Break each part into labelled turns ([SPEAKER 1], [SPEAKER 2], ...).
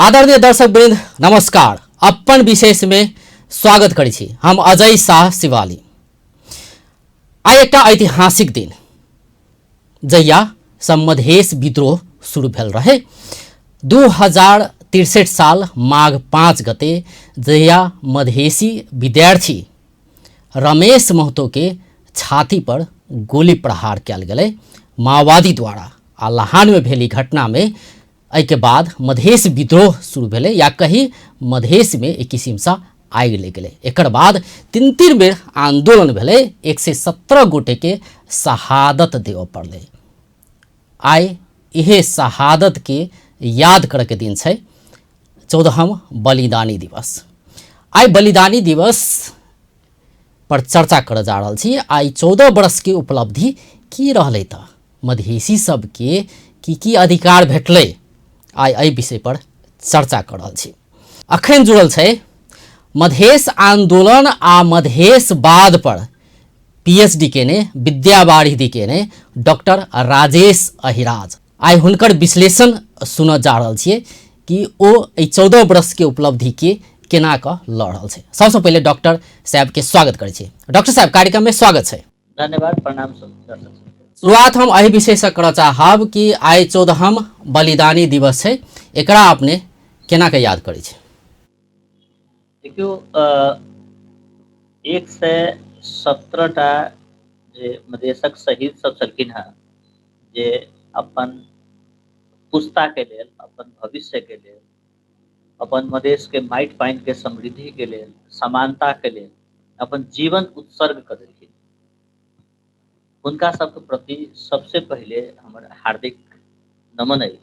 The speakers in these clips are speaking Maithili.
[SPEAKER 1] आदरणीय दर्शक वृंद नमस्कार। अपन विशेष में स्वागत करै छी। हम अजय शाह शिवाली। आइ एकटा ऐतिहासिक दिन, जहिया सँ मधेश विद्रोह शुरू भेल रहे, 2063 साल माघ 5 गते, जहिया मधेसी विद्यार्थी रमेश महतो के छाती पर गोली प्रहार कयल गेलै माओवादी द्वारा आ लहान में भेल ई घटना में एहिके बाद मधेश विद्रोह शुरू भेलै या कही मधेशमे एक किसिमसँ आगि लागि गेलै। एकर बाद 3-3 बेर आंदोलन भेलै, 117 गोटेके शहादत देबऽ पड़लै। आइ इहे शहादतके याद करैके दिन छै, 14हम बलिदानी दिवस। आइ बलिदानी दिवस पर चर्चा करऽ जा रहल छी। आइ 14 वर्षके उपलब्धि की रहलै, तऽ मधेसी सबके की की अधिकार भेटलै, आइ एहि विषय पर चर्चा कऽ रहल छी। अखन जुड़ल छै मधेश आंदोलन आ मधेशवाद पर पीएचडी केने, विद्यावारिधि केने डॉक्टर राजेश अहिराज। आइ हुनकर विश्लेषण सुनऽ जा रहल छियै कि ओ एहि 14 वर्षके उपलब्धिके केना कऽ लऽ रहल छै। सबसँ पहिले डॉक्टर साहेबके स्वागत करै छी। डॉक्टर साहेब, कार्यक्रममे स्वागत छै।
[SPEAKER 2] धन्यवाद, प्रणाम सब दर्शक।
[SPEAKER 1] शुरुआत हम एहि विषयसँ करऽ चाहब कि आइ 14हम बलिदानी दिवस छै, एकरा अपने केना के याद करै छी?
[SPEAKER 2] देखियौ, 117 टा जे मधेशक शहीद सब छलखिन हेँ, जे अपन पुस्ताके लेल, अपन भविष्यके लेल, अपन मधेशके माटि पानिके समृद्धिके लेल, समानताके लेल अपन जीवन उत्सर्ग कऽ देलखिन, हुनका सबके प्रति सबसे पहिले हमर हार्दिक नमन अछि।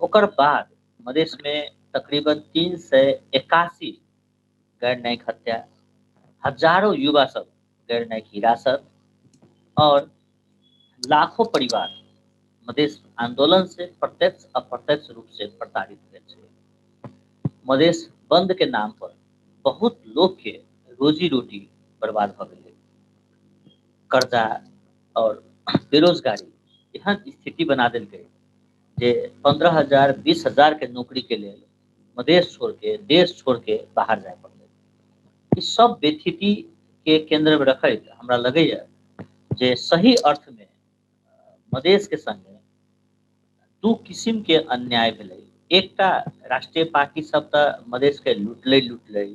[SPEAKER 2] ओकर बाद मधेशमे तकरीबन 381 गैर न्यायिक हत्या, हजारों युवा सब गैर न्यायिक हिरासत और लाखों परिवार मधेश आंदोलन से प्रत्यक्ष अप्रत्यक्ष रूप से प्रताड़ित भेल छै। मधेश बंद के नाम पर बहुत लोग के रोजी रोटी बर्बाद भऽ गेलै। कर्जा और बेरोजगारी एहन स्थिति बना देलकै जे 15,000 20,000 के नौकरी के लेल मधेश छोड़ के, देश छोड़ के बाहर जाय पड़लै। ई सब व्यथिति के केंद्र में रखैत हमरा लगैया जे सही अर्थ में मधेश के संगे दू किसिम के अन्याय भेलै। एकटा राष्ट्रीय पार्टी सब तऽ मधेश के लुटलै लुटलै,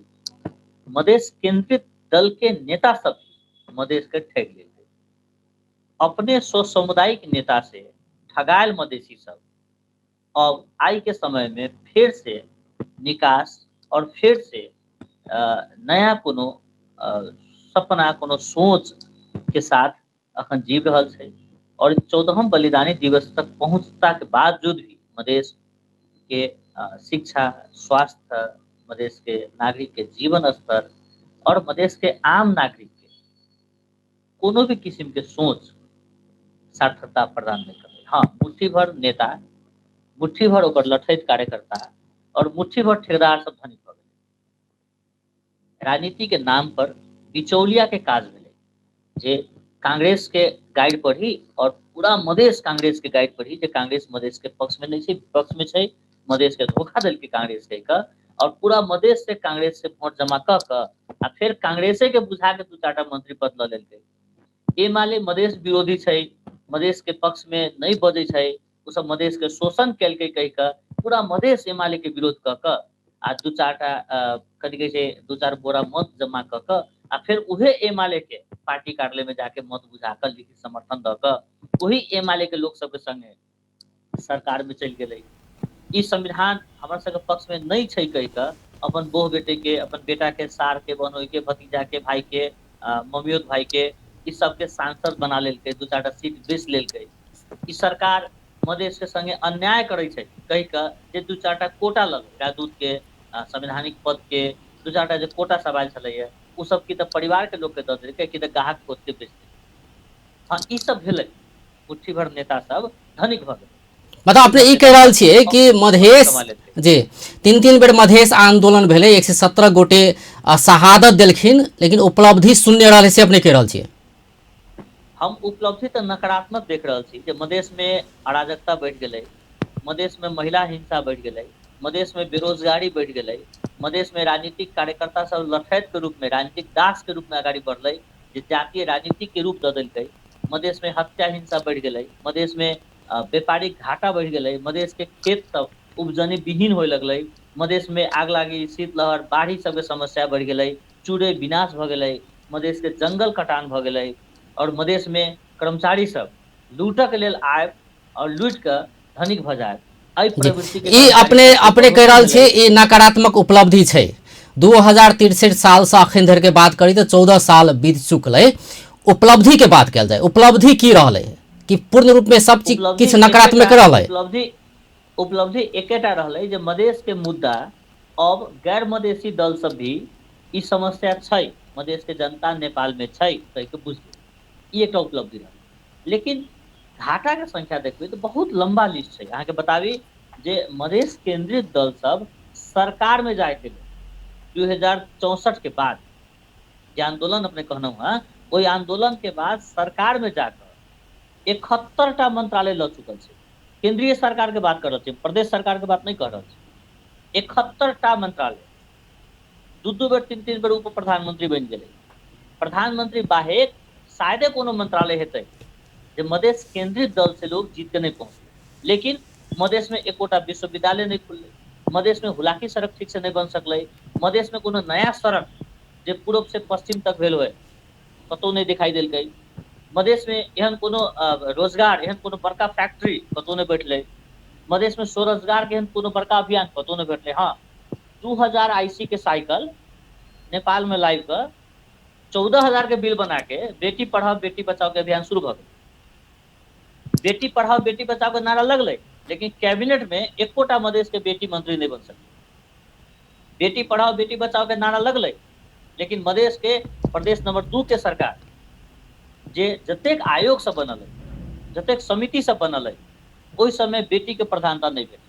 [SPEAKER 2] मधेश केंद्रित दल के नेता सब मधेश के ठगि लेलकै। अपने स्वसामुदायिक नेता से ठगायल मधेसी सब अब आइ के समय में फिर से निकास और फिर से नया कोनो सपना, कोनो सोच के साथ अखन जीव रहल छै। और 14हम बलिदानी दिवस तक पहुंचता के बावजूद भी मधेश के शिक्षा, स्वास्थ्य, मधेश के नागरिक के जीवन स्तर और मधेश के आम नागरिक के कोनो भी किस्म के सोच सार्थकता प्रदान नहीं करते। हाँ, मुट्ठी भर नेता, मुट्ठी भर ओकर लठैत कार्यकर्ता और मुट्ठी भर ठेकेदार सब धनिक भऽ गेलै। राजनीति के नाम पर बिचौलिया के काज भेलै जे कांग्रेस के गाइड पर ही और पूरा मधेश कांग्रेस के गाइड पर ही, जे कांग्रेस मधेश के पक्ष में नहीं छै, विपक्ष में छै, मधेश के धोखा देलकै कांग्रेस के कऽ और पूरा मधेश से कांग्रेस से वोट जमा कऽ कऽ आ फेर कांग्रेसे के बुझा के 2-4टा मंत्री पद लऽ लेलकै। एमाले मधेश विरोधी छै, मधेश के पक्ष में नहीं बजै छै, ओ सब मधेश के शोषण केलकै कहि कऽ पूरा मधेश एमाले के विरोध कऽ कऽ आ 2-4टा कथी कहै छै 2-4 बोरा मत जमा कऽ कऽ आ फेर उहे एमाले के पार्टी कार्यालय में जाके मत बुझा कऽ लिखित समर्थन दऽ कऽ वही एमाले के लोक सबके संगे सरकार में चलि गेलै। ई संविधान हमरा सबके पक्ष में नहि छै कहि कऽ अपन बोह बेटे के, अपन बेटा के, सार के, बहनोई के, भतीजा के, भाई के, ममियोत भाई के, ई सबके सांसद बना लेलकै, 2-4टा सीट बेच लेलकै। ई सरकार मधेश के संगे अन्याय करै छै कहि कऽ जे 2-4टा कोटा लगै राजदूत के, संवैधानिक पद के 2-4टा जे कोटा सब आयल छलैया ओ सब की तऽ परिवार के लोक के दऽ देलकै, की तऽ गाहक खोज के बेच देलकै। हाँ, ई सब भेलै, मुट्ठी भर नेता सब धनिक भऽ गेलै।
[SPEAKER 1] मतलब अपने ई कहि रहल छियै कि मधेश जी 3-3 बेर मधेश आंदोलन भेलै, 117 गोटे शहादत देलखिन, लेकिन उपलब्धि शून्य रहलै, से अपने कहि रहल छियै?
[SPEAKER 2] हम उपलब्धि तऽ नकारात्मक देख रहल छी जे मधेश में अराजकता बढ़ि गेलै, मधेश में महिला हिंसा बढ़ि गेलै, मधेश में बेरोजगारी बढ़ि गेलै, मधेश में राजनीतिक कार्यकर्ता सब लठैत के रूप में, राजनीतिक दास के रूप में अगाडि बढ़लै, जे जातीय राजनीति के रूप दऽ देलकै। मधेश में हत्या हिंसा बढ़ि गेलै, मधेश में व्यापारिक घाटा बढ़ि गेलै, मधेश के खेत सब उपजनी विहीन होय लगलै, मधेश में आग लागी, शीतलहर, बाढ़ि सबके समस्या बढ़ि गेलै, चूड़े विनाश भऽ गेलै, मधेश के जंगल कटान भऽ गेलै, और मधेश में कर्मचारी सब लूटक लेल आयब और लूटि कऽ धनिक भऽ जायब, एहि प्रवृत्ति के
[SPEAKER 1] ई अपने अपने कहि रहल छी ई नकारात्मक उपलब्धि छै। 2063 सालसँ अखन धरिके बात करी तऽ 14 साल बीत चुकलै। उपलब्धिके बात कयल जाय, उपलब्धि की रहलै? कि पूर्ण रूपमे सब चीज किछु नकारात्मक रहलै?
[SPEAKER 2] उपलब्धि एकेटा रहलै जे मधेश के मुद्दा अब गैर मधेसी दल सब भी ई समस्या छै, मधेश के जनता नेपाल में छै कहि के बुझ गेल, ई एकटा उपलब्धि रहलै। लेकिन घाटा के संख्या देखबै तऽ बहुत लंबा लिस्ट छै। अहाँके बताबी जे मधेश केंद्रित दल सब सरकार में जाय के लेल 2064 के बाद जे आंदोलन अपने कहलहुँ हँ, ओहि आंदोलन के बाद सरकार में जाकर 71 टा मंत्रालय लऽ चुकल छै। केंद्रीय सरकार के बात कर रहल छी, प्रदेश सरकार के बात नहीं कर रहल छी। 71 टा मंत्रालय, 2-2 बेर 3-3 बेर उप प्रधानमंत्री बनि गेलै। प्रधानमंत्री बाहेक शायदे कोनो मंत्रालय हेतै जे मधेश केंद्रित दल से लोग जीत के नहीं पहुंचले। लेकिन मधेश में एकोटा विश्वविद्यालय नहीं खुललै, मधेश में हुलाकी सड़क ठीक से नहीं बन सकलै, मधेश में कोनो नया सड़क जे पूर्व से पश्चिम तक भेल होय कतौ नहीं दिखाई देलकै, मधेश में एहन कोनो रोजगार, एहन कोनो बड़का फैक्ट्री कतौ नहीं बैठलै, मधेश में स्वरोजगार के एहन कोनो बड़का अभियान कतौ नहीं भेटलै। हाँ, 2000 आईसी के साइकिल नेपाल में लाइव कऽ 14,000 के बिल बना के बेटी पढ़ाओ बेटी बचाओ के अभियान शुरू भऽ गेल। बेटी पढ़ाओ बेटी बचाओ के नारा लगलै, लेकिन कैबिनेट में एकोटा मधेश के बेटी मंत्री नहीं बन सकलै। बेटी पढ़ाओ बेटी बचाओ के नारा लगलै, लेकिन मधेश के प्रदेश नंबर 2 के सरकार जे जतेक आयोग सब बनल है, जतेक समिति सब बनल है, ओहि समय बेटी के प्रधानता नहीं भेटल।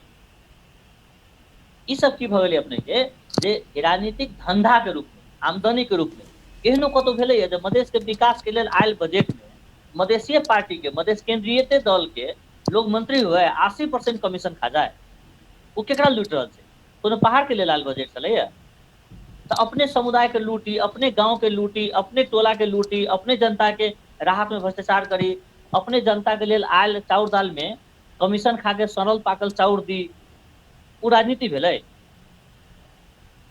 [SPEAKER 2] ई सब की भऽ गेलै अपने के जे राजनीतिक धंधा के रूप में, आमदनी के रूप में एहनो कतौ भेलैया जे मधेश के विकास के लेल आयल बजट में मधेशीय पार्टी के, मधेश केंद्रीय दल के लोग मंत्री हुए 80% कमीशन खा जाए, ओ केकरा लूटि रहल छै? कोनो पहाड़ के लेल आयल बजट छलैया? तऽ अपने समुदाय के लूटी, अपने गांव के लूटी, अपने टोला के लूटी, अपने जनता के राहत में भ्रष्टाचार करी, अपने जनता के लेल आयल चाउर दाल में कमीशन खा के सड़ल पाकल चाउर दी, ओ राजनीति भेलै?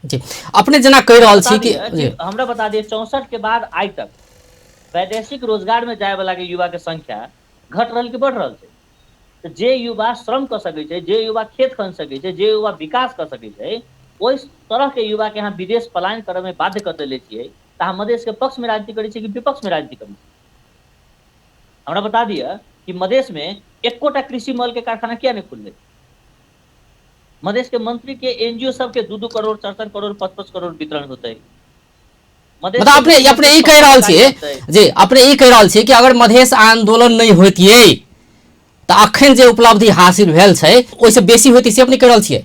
[SPEAKER 1] जी, अपने जेना कहि रहल छी कि
[SPEAKER 2] हमरा बता दिअ 64 के बाद आइ तक वैदेशिक रोजगार में जाय वाला के युवा के संख्या घट रहल कि बढ़ रहल छै? तऽ जे युवा श्रम कऽ सकै छै, जे युवा खेत खन सकै छै, जे युवा विकास कऽ सकै छै, ओहि तरह के युवा के अहाँ विदेश पलायन करय में बाध्य कऽ देले छियै, तऽ अहाँ मधेश के पक्ष में राजनीति करै छियै कि विपक्ष में राजनीति करै छियै? हमरा बता दिअ कि मधेश में एकोटा कृषि मल के कारखाना किया नहीं खुललै? मधेश के मंत्री के एनजीओ सबके 2-2 करोड़, 4-4 करोड़, 5-5 करोड़ वितरण होतै।
[SPEAKER 1] मतलब अपने अपने ई कहि रहल छियै जे अपने ई कहि रहल छियै कि अगर मधेश आंदोलन नहि होतियै तऽ अखन जे उपलब्धि हासिल भेल छै ओहिसँ बेसी होती, से अपने कहि रहल छियै?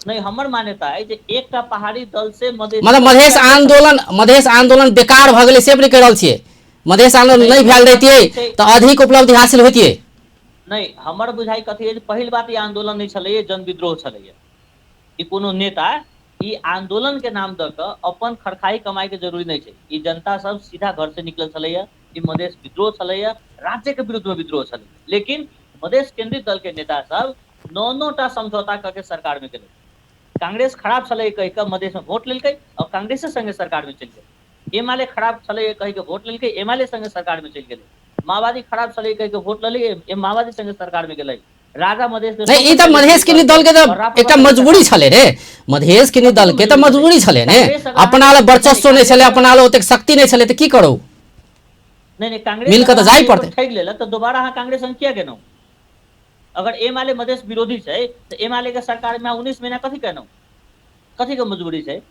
[SPEAKER 2] नहीं, हमर मान्यता है जे एकटा पहाड़ी दल से मधेश
[SPEAKER 1] मतलब मधेश आंदोलन बेकार भऽ गेलै, से अपने कहि रहल छियै? मधेश आंदोलन नहि भेल रहितियै तऽ अधिक उपलब्धि हासिल होतियै?
[SPEAKER 2] नहीं, हमर बुझाइ कथी है, पहिल बात ई आंदोलन नहीं छलैए, जन विद्रोह छलैए। ई कोनो नेता ई आंदोलन के नाम दऽ कऽ अपन खरखाई कमाई के जरूरी नहीं छै। ई जनता सब सीधा घर से निकलल छलैए, ई मधेश विद्रोह छलैए, राज्य के विरुद्ध में विद्रोह छलैए। लेकिन मधेश केंद्रित दल के नेता सब 9-9 टा समझौता करके सरकार में गेलै। कांग्रेस खराब छलै कहि कऽ मधेश में वोट लेलकै और कांग्रेसे संगे सरकार में चलि गेलै। एमाले खराब छलै कहि कऽ वोट लेलकै, एमाले संगे सरकार में चलि गेलै। माओवादी खराब छलै कहि कऽ वोट लेलकै, माओवादी संगे सरकार में गेलै। राजा मधेश
[SPEAKER 1] के नहीं, ई तऽ मधेश केन्द्रित दल के तऽ एकटा मजबूरी छलै रे। मधेश केन्द्रित दल के तऽ मजबूरी छलै ने, अपना लग वर्चस्व नहि छलै, अपना लग ओतेक शक्ति नहि छलै, तऽ की करू?
[SPEAKER 2] नहीं नहीं, कांग्रेस मिल कऽ तऽ जाय पड़तै। ठगि लेलक तऽ दोबारा अहाँ कांग्रेस संग किया गेलहुँ? अगर एमाले मधेश विरोधी छै तऽ एमाले के सरकार में 19 महीना कथी केलहुँ? कथी के मजबूरी छै?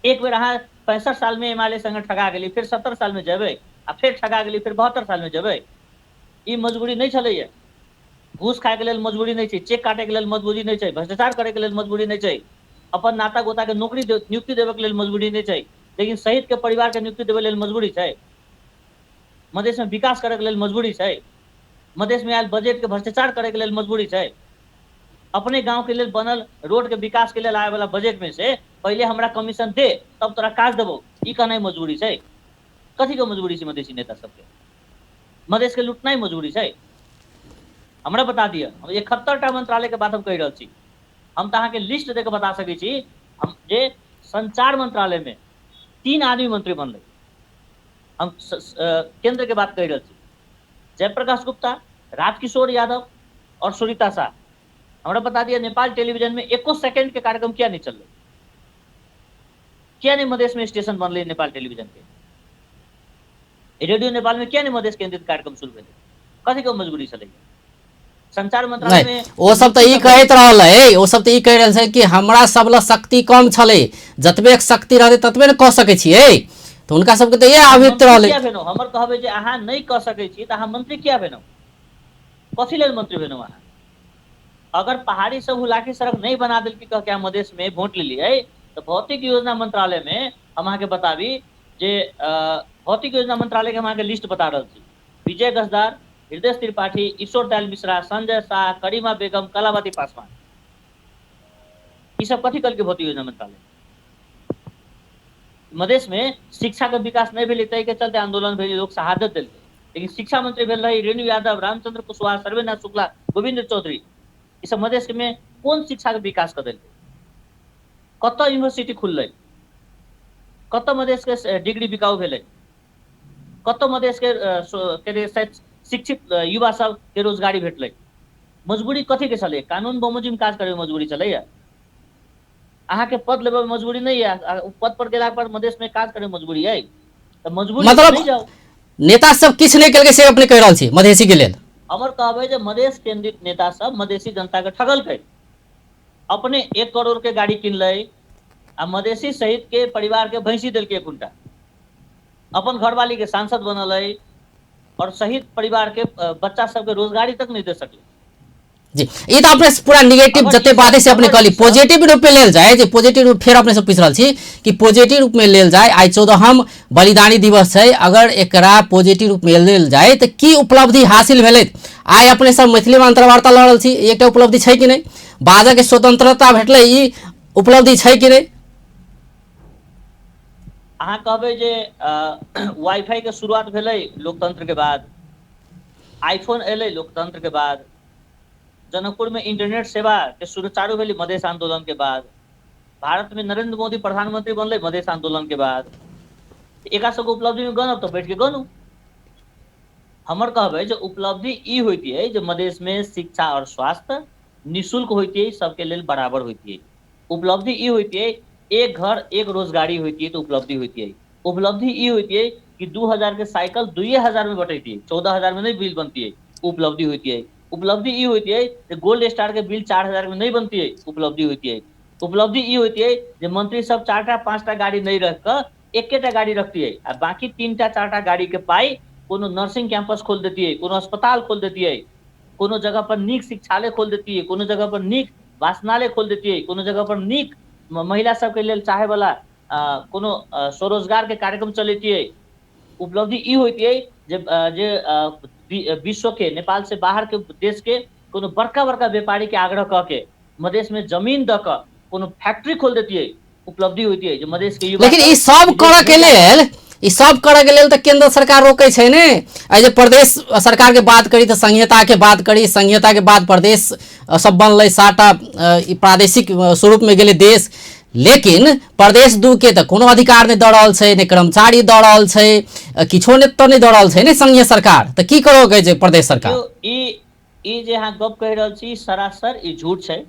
[SPEAKER 2] एक बेर अहाँ 65 साल में एमाले संगे ठगा गेली, फेर 70 साल में जेबै, आ फेर ठगा गेली, फेर 72 साल में जेबै? ई मजबूरी नहि छलैया। घूस खायके लेल मजबूरी नहि छै, चेक काटैके लेल मजबूरी नहि छै, भ्रष्टाचार करैके लेल मजबूरी नहि छै, अपन नाता गोता के नौकरी नियुक्ति देबऽके लेल मजबूरी नहि छै, लेकिन शहीद के परिवार के नियुक्ति देबऽ लेल मजबूरी छै। मधेश में विकास करैके लेल मजबूरी छै, मधेश में आयल बजट के भ्रष्टाचार करैके लेल मजबूरी छै। अपने गाँव के लेल बनल रोड के विकास के लेल आबे वाला बजट में से पहिले हमरा कमीशन दे तब तोरा काज देबो, ई कहनाइ मजबूरी छै। कथी के मजबूरी छै मधेसी नेता सबके? मधेश के लुटनाइ मजबूरी छै? हमरा बता दिअ। हम 71टा मंत्रालय के बात हम कहि रहल छी, हम तऽ अहाँके लिस्ट दे के बता सकै छी हम जे संचार मंत्रालय में 3 आदमी मंत्री बनलै। हम केंद्र के बात कहि रहल छी, जयप्रकाश गुप्ता, राजकिशोर यादव और सुनीता शाह। हमरा बता दिअ नेपाल टेलीविजन में एको सेकंड के कार्यक्रम किया नहीं चललै? किया नहीं मधेश में स्टेशन बनलै नेपाल टेलीविजन के? रेडियो नेपाल में किया नहीं मधेश केंद्रित कार्यक्रम शुरू भेलै? कथी के मजबूरी छलै? संचार मंत्रालय में
[SPEAKER 1] ओ सब तऽ ई कहैत रहलै, ओ सब तऽ ई कहि रहल छै कि हमरा सब लग शक्ति कम छलै, जतबे शक्ति रहतै ततबे ने कऽ सकै छियै, तऽ हुनका सबके तऽ इएह अभिप्त रहलै।
[SPEAKER 2] भेलहुँ हमर कहबै जे अहाँ नहि कऽ सकै छी तऽ अहाँ मंत्री किया भेलहुँ? कथी लेल मंत्री भेलहुँ अहाँ? अगर पहाड़ी सब हुलाकी सड़क नहीं बना देलकै कह के अहाँ मधेश में वोट लेलियै तऽ भौतिक योजना मंत्रालय में हम अहाँके बताबी जे भौतिक योजना मंत्रालय के हम अहाँके लिस्ट बता रहल छी। विजय गजदार, हृदय त्रिपाठी, ईश्वर दयाल मिश्रा, संजय शाह, करीमा बेगम, कलावती पासवान, ई सब कथी कलकै भौतिक योजना मंत्रालय? मधेश में शिक्षा के विकास नहीं भेलै ताहि के चलते आंदोलन भेलै, लोग शहादत देलकै, लेकिन शिक्षा मंत्री भेल रही रेणु यादव, रामचंद्र कुशवाहा, सर्वेनाथ शुक्ला, गोविंद चौधरी, ई सब मधेश में कोन शिक्षा के विकास कऽ देलकै? कतऽ यूनिवर्सिटी खुललै? कतऽ मधेश के डिग्री बिकाउ भेलै? कतऽ मधेश के शिक्षित युवा सब के रोजगारी भेटलै? मजबूरी कथी के छलै? कानून बमोजिम काज करे मजबूरी छलैया? अहाँके पद लेबे मजबूरी नहीं है, पद पर गेला पर मधेश में काज करे मजबूरी है तऽ मजबूरी
[SPEAKER 1] मतलब नहीं जाओ। नेता सब किछु नहि केलकै से अपने कहि रहल छी मधेसी के लेल?
[SPEAKER 2] हमर कहबै जे मधेश केंद्रित नेता सब मधेसी जनता के ठगलकै, अपने 1 करोड़ के गाड़ी किनलै आ मधेसी सहित के परिवार के भैंसी देलकै 1 कुंटा, अपन घरवाली के सांसद बनल और सहित परिवार के बच्चा सबके रोजगारी तक नहीं दे सकलै।
[SPEAKER 1] जी ई तऽ अपने पूरा निगेटिव जते बात है से अपने कहली, पॉजिटिव रूप में लेल जाय, जे पॉजिटिव रूप फेर अपने से पूछि रहल छी कि पॉजिटिव रूप में लेल जाय, आइ 14हम बलिदानी दिवस छै, अगर एकरा पॉजिटिव रूप में लेल जाय तऽ की उपलब्धि हासिल भेलै? आइ अपने सब मैथिली में अंतर्वार्ता लऽ रहल छी, एकटा उपलब्धि छै कि नहि? बाजऽ के स्वतंत्रता भेटलै, ई उपलब्धि छै कि नहि?
[SPEAKER 2] अहाँ कहबै जे वाईफाई के शुरुआत भेलै लोकतंत्र के बाद, आईफोन एलै लोकतंत्र के बाद, जनकपुर में इंटरनेट सेवा के सुचारू भेलै मधेश आंदोलन के बाद, भारत में नरेंद्र मोदी प्रधानमंत्री बनलै मधेश आंदोलन के बाद, एकरा सबके उपलब्धि में गनब तऽ बैठ के गनू। हमर कहबै जे उपलब्धि ई होइतियै जे मधेश में शिक्षा और स्वास्थ्य निःशुल्क होइतियै, सबके लेल बराबर होइतियै। उपलब्धि ई होइतियै एक घर एक रोजगारी होइतियै तऽ उपलब्धि होइतियै। उपलब्धि ई होइतियै कि 2000 के साइकिल 2000 में बटैतियै, 14000 में नहीं बिल बनतियै, उपलब्धि होइतियै। उपलब्धि ई होइतियै जे गोल्ड स्टार के बिल 4000 में नहीं बनतियै, उपलब्धि होइतियै। उपलब्धि ई होइतियै जे मंत्री सब 4टा 5टा गाड़ी नहीं रख कऽ एकेटा गाड़ी रखतियै आ बाकी 3टा 4टा गाड़ी के पाई कोनो नर्सिंग कैंपस खोल देतियै, कोनो अस्पताल खोल देतियै, कोनो जगह पर नीक शिक्षालय खोल देतियै, कोनो जगह पर नीक वाचनालय खोल देतियै, कोनो जगह पर नीक महिला सबके लेल चाहे वाला कोनो स्वरोजगार के कार्यक्रम चलैतियै। उपलब्धि ई होइतियै जे जे विश्व के नेपाल से बाहर के देश के कोनो बड़का बड़का व्यापारी के आग्रह कऽ के मधेश में जमीन दऽ कऽ कोनो फैक्ट्री खोल देतियै, उपलब्धि होइतियै जे मधेश के युवा
[SPEAKER 1] लेकिन ई सब करऽ के लेल, ई सब करऽ के लेल तऽ केंद्र सरकार रोकै छै ने। आइ जे प्रदेश सरकार के बात करी तऽ संहिता के बात करी, संहिता के बाद प्रदेश सब बनलै, 7टा ई प्रादेशिक स्वरूप में गेलै देश, लेकिन प्रदेश 2 के तऽ कोनो अधिकार नहि दऽ रहल छै, नहि कर्मचारी दऽ रहल छै, किछो नहि तऽ नहि दऽ रहल छै ने संघीय सरकार, तऽ की करऽ के छै प्रदेश सरकार?
[SPEAKER 2] ई जे अहाँ गप कहि रहल छी सरासर ई झूठ छै।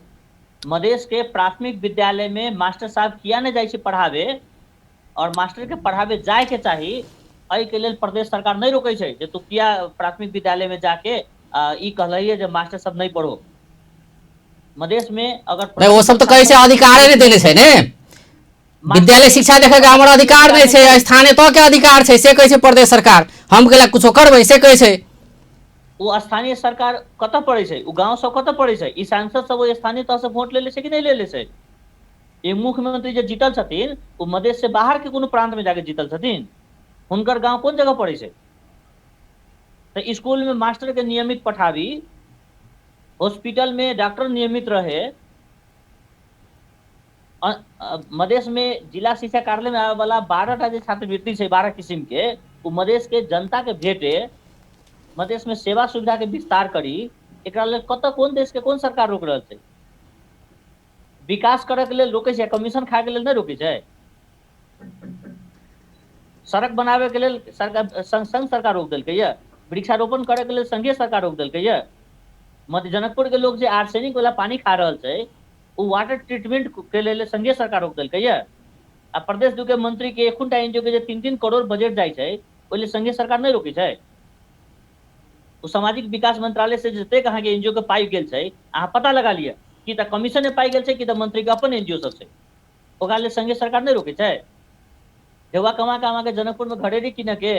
[SPEAKER 2] मधेश के प्राथमिक विद्यालय में मास्टर साहब किया नहि जाइ छै पढ़ाबे, और मास्टर के पढ़ाबे जाय के चाही, एहि के लेल प्रदेश सरकार नहि रोकै छै जे तू किया प्राथमिक विद्यालय में जाके ई कहलहिए जे मास्टर सब नहि पढ़ो। मधेश में अगर
[SPEAKER 1] नहि, ओ सब तऽ कहै छै अधिकारे नहि देने छै ने, विद्यालय शिक्षा देखै के हमर अधिकार नहि छै, स्थानीय तह के अधिकार छै से कहै छै प्रदेश सरकार, हम केला कुछो करबै से कहै छै।
[SPEAKER 2] ओ स्थानीय सरकार कतऽ पड़ै छै, ओ गाँव सब कतऽ पड़ै छै? ई सांसद सब ओ स्थानीय तह से वोट लेले छै कि नहि लेले छै? ई मुख्यमंत्री जे जीतल छथिन ओ मधेश से बाहर के कोनो प्रांत में जाके जीतल छथिन? हुनकर गाँव कोन जगह पड़ै छै? तऽ स्कूल में मास्टर के नियमित पठाबी, हॉस्पिटल में डॉक्टर नियमित रहे। मधेश में जिला शिक्षा कार्यालय में आबे वाला 12टा जे छात्रवृत्ति छै, 12 किस्म के, ओ मधेश के जनता के भेटे, मधेश में सेवा सुविधा के विस्तार करी, एकरा लेल कतऽ कोन देश के कोन सरकार रोक रहल छै? विकास करे के लेल रोकै छै, कमीशन खाय के लेल नहि रोकै छै। सड़क बनाबे के लेल सरकार संघ सरकार रोक देलकै ये, वृक्षारोपण करे के लेल संघीय सरकार रोक देलकै ये। मध्य जनकपुर के लोग जे आर्सेनिक वाला पानी खा रहल छै, ओ वाटर ट्रीटमेंट के लेल संघीय सरकार रोक देलकै ये। आ प्रदेश दू के मंत्री के एखुनटा एनजीओ के जे 3-3 करोड़ बजट जाइ छै, ओहि लेल संघीय सरकार नहि रोकै छै। ओ सामाजिक विकास मंत्रालय से जतेक अहाँके एनजीओ के पाइ गेल छै, अहाँ पता लगा लिअ कि तऽ कमीशन पाइ गेल छै कि तऽ मंत्री के अपन एनजीओ सब छै, ओकरा लेल संघीय सरकार नहि रोकै छै। ढेउआ कमा कऽ अहाँके जनकपुर में घरेरी किनऽ के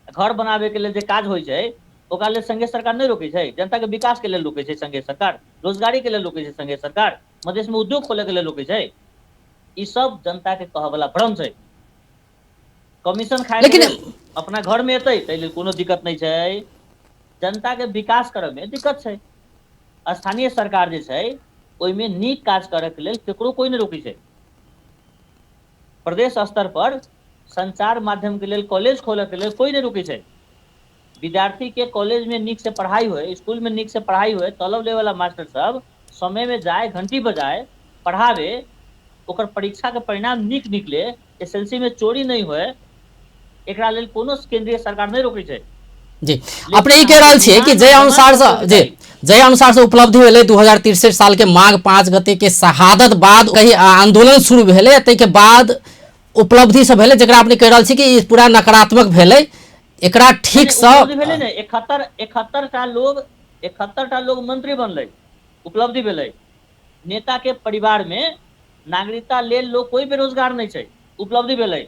[SPEAKER 2] घर बनाबे के लेल जे काज होइ छै, ओकरा लेल संघीय सरकार नहि रोकै छै। जनता के विकास के लेल रोकै छै संघीय सरकार, रोजगारी के लेल रोकै छै संघीय सरकार, मधेश में उद्योग खोले के लेल रोकै छै। ई सब जनता के कहऽ वाला भ्रम छै। कमीशन खाय के
[SPEAKER 1] लेकिन
[SPEAKER 2] लेल अपना घर में एतै ताहि लेल कोनो दिक्कत नहि छै, जनता के विकास करऽ में दिक्कत छै। स्थानीय सरकार जे छै ओहिमे नीक काज करऽ के लेल केकरो कोइ नहि रोकै छै। प्रदेश स्तर पर संचार माध्यम के लेल कॉलेज खोलऽ के लेल कोइ नहि रोकै छै। विद्यार्थी के कॉलेज में नीक से पढ़ाई होय, स्कूल में नीक से पढ़ाई होय, तलब ले वाला मास्टर सब समय में जाय, घंटी बजाय, पढ़ावे, ओकर परीक्षा के परिणाम नीक निकले, एसएलसी में चोरी नहि होय, एकरा लेल कोनो केंद्रीय सरकार नहि रोकै छै।
[SPEAKER 1] जी,
[SPEAKER 2] लेकिन
[SPEAKER 1] अपने ई कहि
[SPEAKER 2] अहाँके
[SPEAKER 1] रहल छियै कि
[SPEAKER 2] विमान
[SPEAKER 1] जाहि
[SPEAKER 2] आ
[SPEAKER 1] अनुसार
[SPEAKER 2] जमान
[SPEAKER 1] से
[SPEAKER 2] सबके
[SPEAKER 1] जी
[SPEAKER 2] चाही।
[SPEAKER 1] जाहि अनुसार से उपलब्धि भेलै 2063 साल के माघ 5 गते के शहादत बाद कही आंदोलन शुरू भेलै, ताहिके बाद उपलब्धि सब भेलै, जकरा अपने कहि रहल छी कि ई पूरा नकारात्मक भेलै, एकरा ठीक से
[SPEAKER 2] उपलब्धि भेलै ने, 71टा लोग, 71टा लोग मंत्री बनलै, उपलब्धि भेलै। नेता के परिवार में नागरिकता लेल लोग कोई बेरोजगार नहि छै, उपलब्धि भेलै।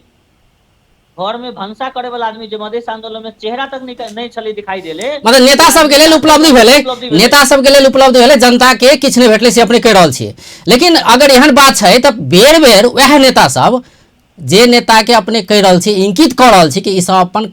[SPEAKER 2] घर में भनसा करे वाला आदमी जे मधेश आंदोलन में चेहरा तक नहीं छलै दिखाई देले,
[SPEAKER 1] मतलब नेता सबके लेल उपलब्धि भेलै, नेता सबके लेल उपलब्धि भेलै, जनता के किछु नहि भेटलै से अपने कहि रहल छियै। लेकिन अगर एहन बात छै तऽ बेर बेर वएह नेता सब, जे नेता के अपने कहि रहल छी, इंकित कऽ रहल छी कि ई सब अपन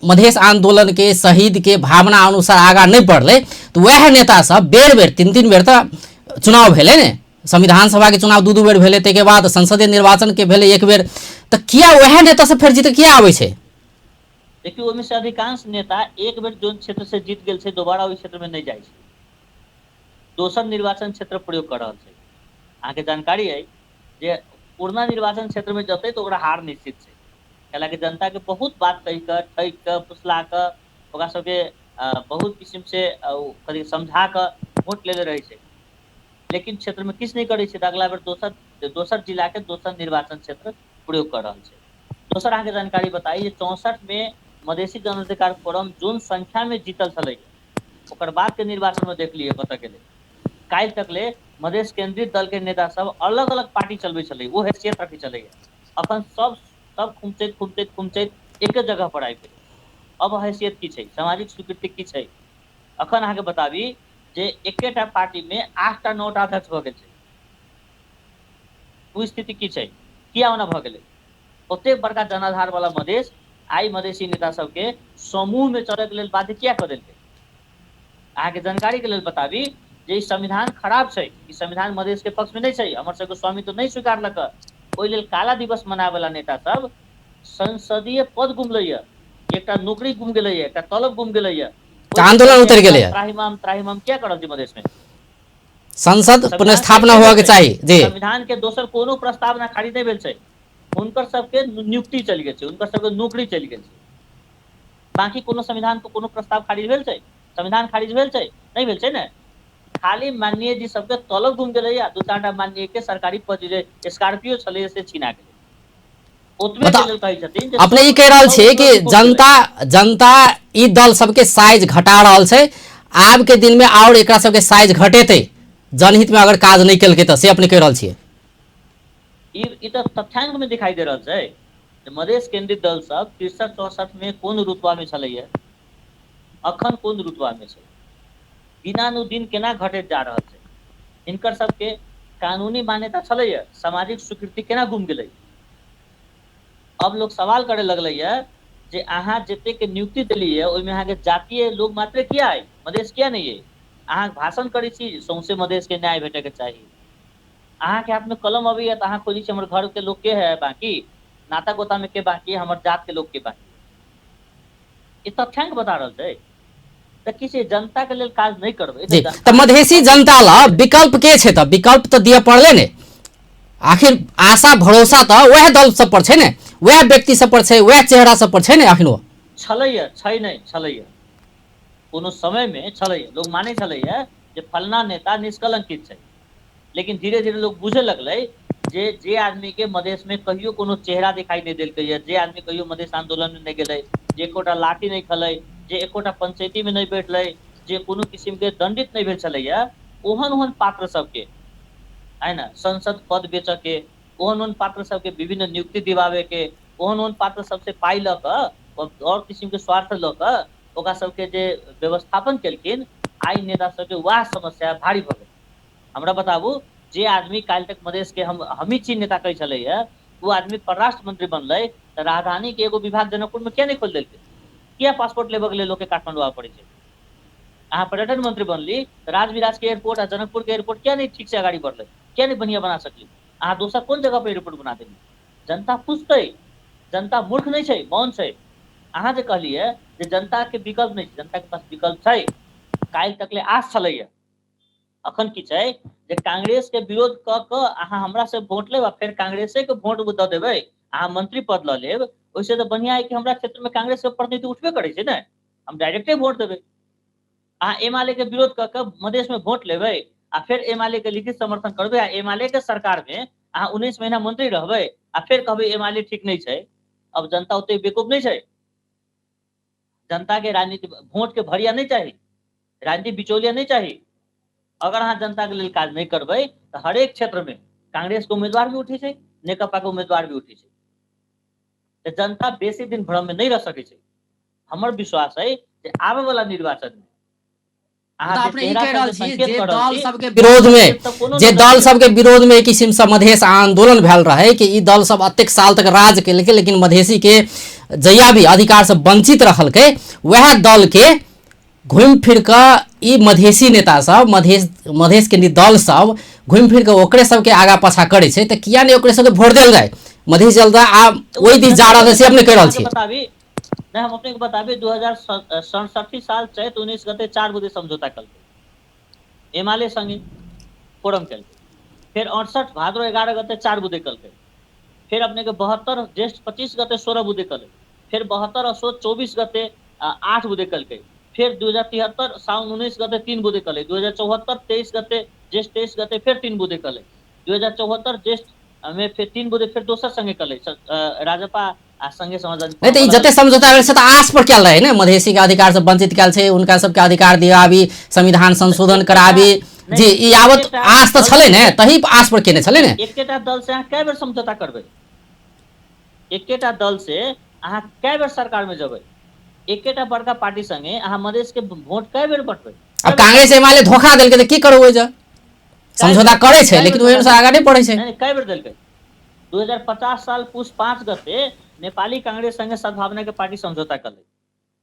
[SPEAKER 1] मधेश आंदोलन के शहीद के भावना अनुसार आगाँ नहि बढ़लै, तऽ वएह नेता सब बेर बेर 3-3 बेर तऽ चुनाव भेलै ने, संविधान सभा के चुनाव 2-2 बेर भेलै, ताहिके बाद संसदीय निर्वाचन के भेलै 1 बेर, तऽ किया वएह नेता सब फेर जीत किया आबै छै?
[SPEAKER 2] देखियौ, ओहिमे से अधिकांश नेता एक बेर जोन क्षेत्र से जीत गेल छै, दोबारा ओहि क्षेत्र में नहि जाइ छै, दोसर निर्वाचन क्षेत्र प्रयोग कऽ रहल छै। अहाँके जानकारी अइ जे पुरना निर्वाचन क्षेत्र में जेतै तऽ ओकरा हार निश्चित छै। कैलाकि जनता के बहुत बात कहि कऽ, ठकि कऽ, फुसला कऽ, ओकरा सबके बहुत किसिम से कथी समझा कऽ वोट लेले रहै छै, लेकिन क्षेत्र में किछु नहि करै छै तऽ अगला बेर दोसर जिला के दोसर निर्वाचन क्षेत्र प्रयोग कऽ रहल छै। दोसर अहाँके जानकारी बताइ जे 64 में मधेसी जनअधिकार फोरम जोन संख्या में जीतल छलै, ओकर बाद के निर्वाचन में देख लियै कतऽ गेलै। काल्हि तक ले मधेश केंद्रित दल के नेता सब अलग अलग पार्टी चलबै छलै, ओ हैसियत रखै छलै। अखन सब खुमचैत खुमचैत खुमचैत एके जगह पर आबि गेलै। अब हैसियत की छै, सामाजिक स्वीकृति की छै? अखन अहाँके बताबी जे एकेटा पार्टी में 8टा 9टा अध्यक्ष भऽ गेल छै। ओ स्थिति की छै, किया ओना भऽ गेलै? ओतेक बड़का जनाधार वाला मधेश आइ मधेसी नेता सबके समूह में चलय के लेल बाध्य किया कऽ देलकै? अहाँके जानकारी के लेल बताबी जे ई संविधान खराब छै, ई संविधान मधेश के पक्ष में नहि छै, हमर सबके स्वामित्व नहि स्वीकारलक, ओहि लेल काला दिवस मनाबे वाला नेता सब संसदीय पद गुमलैया, एकटा नौकरी गुम गेलैया, एकटा तलब गुम गेलैया,
[SPEAKER 1] तऽ आंदोलन उतरि गेलैया।
[SPEAKER 2] त्राहिमाम त्राहिमाम किया कर रहल छी मधेश में?
[SPEAKER 1] संसद पुनर्स्थापना होबऽ के चाही जी।
[SPEAKER 2] संविधान के दोसर कोनो प्रस्तावना खारिज नहि भेल छै, हुनकर सबके नियुक्ति चलि गेल छै, हुनकर सबके नौकरी चलि गेल छै, बाकी कोनो संविधान पर कोनो प्रस्ताव खारिज भेल छै? संविधान खारिज भेल छै? नहि भेल छै ने। खाली माननीय जी सबके तलब गुम गेलैया, 2-4टा माननीय के सरकारी पद जे स्कॉर्पियो छलै से छिना गेलै। ओतबे के लेल कहै छथिन जे
[SPEAKER 1] अपने ई
[SPEAKER 2] सब
[SPEAKER 1] कहि रहल
[SPEAKER 2] सब
[SPEAKER 1] छियै कि
[SPEAKER 2] उपलब्धि गुम गेलै।
[SPEAKER 1] जनता ई दल सबके साइज घटा रहल छै, आब के दिन में और एकरा सबके साइज घटेतै जनहित में अगर काज नहि केलकै तऽ, से अपने कहि रहल छियै?
[SPEAKER 2] ई तऽ तथ्यांक में दिखाई दे रहल छै जे मधेश केंद्रित दल सब 63-64 में कोन रुतबा में छलैया, अखन कोन रुतबा में छै, दिनानुदिन केना घटैत जा रहल छै। हिनकर सबके कानूनी मान्यता छलैया, सामाजिक स्वीकृति केना गुम गेलै? अब लोग सवाल करे लगलैया जे अहाँ जतेक के नियुक्ति देलियै ओहिमे अहाँके जातीय लोग मात्रे किया अइ, मधेश किया नहि अइ? अहाँ भाषण करै छी सौंसे मधेशके न्याय भेटैके चाही। अहाँके हाथमे कलम अबैया तऽ अहाँ खोजै छी हमर घरके लोक के है बाकी, नाता गोतामे के बाकी, हमर जात के लोक के बाकी। ई तथ्यांक बता रहल छै तऽ किछु जनता के लेल काज नहि करबै
[SPEAKER 1] जी। तऽ मधेसी जनता ला विकल्प के छै? तऽ विकल्प तऽ दिअ पड़लै ने। आखिर आशा भरोसा तऽ वएह दल सब पर छै ने, वएह व्यक्ति सब पर छै, वएह चेहरा सब पर छै ने अखनो।
[SPEAKER 2] छलैया, छै नहि, छलैया कोनो समय मे छलैया, लोग मानै छलैया जे फलना नेता निष्कलंकित छै। लेकिन धीरे धीरे लोग बुझे लगलै जे जे आदमी के मधेश मे कहियो कोनो चेहरा दिखाई नहि देलकै या, जे आदमी कहियो मधेश आन्दोलन मे नहि गेलै, जे एकोटा लाठी नहि खेलै, जे एकोटा पंचायती मे नहि बैठलै, जे कोनो किसिम के दंडित नहि भेल छलैया, ओहन ओहन पात्र सबके है न संसद पद बेचऽ के, ओहन ओहन पात्र सबके विभिन्न नियुक्ति दिवाबे के, ओहन ओहन पात्र सबसँ पाइ लऽ कऽ आओर किसिम के स्वार्थ लऽ कऽ ओकरा सबके जे व्यवस्थापन केलखिन, आइ नेता सबके वएह समस्या भारी भऽ गेल। हमरा बताबू, जे आदमी काल्हि तक मधेश के हम हमही छी नेता कहै छलैया, ओ आदमी परराष्ट्र मंत्री बनलै तऽ राजधानी के एगो विभाग जनकपुर मे किया नहि खोलि देलकै? किया पासपोर्ट लेबऽ के लेल लोकके काठमांडू आबऽ पड़ै छै? अहाँ पर्यटन मंत्री बनली तऽ राजविराज के एयरपोर्ट आ जनकपुर के एयरपोर्ट किया नहि ठीक से अगाड़ी बढ़लै? किया नहि बढ़िया बना सकली? अहाँ दोसर कोन जगह पर एयरपोर्ट बना देली? जनता पूछतै, जनता मूर्ख नहि छै, मौन छै। अहाँ जे कहलियै जे जनता के विकल्प नहि छै, जनता के पास विकल्प छै। काल्हि तक ले आस छलैया, अखन की छै जे कांग्रेस के विरोध कऽ कऽ अहाँ हमरा से वोट लेब आ फेर कांग्रेसे के वोट दऽ देबै, अहाँ मंत्री पद लऽ लेब, ओहिसँ तऽ बढ़िआँ है कि हमरा क्षेत्रमे कांग्रेस के प्रतिनिधि उठबे करै छै ने, हम डायरेक्टे वोट देबै। अहाँ एमाले के विरोध कऽ कऽ मधेशमे वोट लेबै आ फेर एमाले के लिखित समर्थन करबै आ एमाले के सरकारमे अहाँ 19 महीना मंत्री रहबै आ फेर कहबै एमाले ठीक नहि छै। अब जनता ओते बेवकूफ नहि छै। जनता के राजनीति वोट के भरिया नहि चाही, राजनीति बिचौलिया नहि चाही। अगर अहाँ जनता के लेल काज नहि करबै तऽ हरेक क्षेत्र मे कांग्रेस के उम्मीदवार भी उठै छै, नेकपा के उम्मीदवार भी उठै छै। तऽ जनता बेसी दिन भ्रम मे नहि रह सकै छै। हमर विश्वास है जे आबे वाला निर्वाचन मे
[SPEAKER 1] अहाँ अपने ई कहि रहल छी जे दल सबके विरोध में, जे दल सबके विरोध में एक किसिम से मधेश आंदोलन भेल रहे कि ई दल सब अतेक साल तक राज केलकै, लेकिन मधेसी के जहिया भी अधिकार से वंचित रखलकै, वएह दल के घुमि फिर कऽ ई मधेसी नेता सब, मधेश मधेश के दल सब घुमि फिर कऽ ओकरे सबके आगा पाछा करै छै, तऽ किया नहि ओकरे सबके वोट देल जाय? मधेश जनता आब ओहि दिस जा रहल छै, से अपने कहि रहल छी।
[SPEAKER 2] नहि, हम अपने के बताबी, 2067 साल चैत 19 गते 4 बजे समझौता केलकै एमाले संगे, फोरम केलकै। फेर 68 भाद्रो 11 गते 4 बुदे केलकै। फेर अपने के 72 ज्येष्ठ 25 गते 16 बुदे केलकै। फेर 72 असोज 24 गते 8 बुदे केलकै। फेर 2073 साउन 19 गते 3 बुदे केलकै। 2074 23 गते ज्येष्ठ 23 गते फेर 3 बुदे केलकै। 2074 ज्येष्ठ में फेर 3 बुदे फेर दोसर संगे केलकै, राजपा आ संगे समाजवादी।
[SPEAKER 1] नहि तऽ ई जते समझौता भेल से तऽ आस पर कयल रहै ने, मधेसी के अधिकार से वंचित कयल छै, हुनका सबके अधिकार दियाबी, संविधान संशोधन कराबी, जी ई आवत आस तऽ छलै ने, तही आस पर केने छलै ने।
[SPEAKER 2] एकेटा दल से अहाँ कए बेर समझौता करबै? एकेटा दल से अहाँ कए बेर सरकार में जेबै? एकेटा बड़का पार्टी संगे अहाँ मधेश के वोट कए बेर बटबै?
[SPEAKER 1] आब कांग्रेस एमाले धोखा देलकै तऽ की करू? ओहि जे समझौता करै छै लेकिन ओहि अनुसार आगाँ नहि बढ़ै छै।
[SPEAKER 2] कए बेर देलकै? 2050 साल पुस 5 गते नेपाली कांग्रेस संगे सद्भावना के पार्टी समझौता कलै,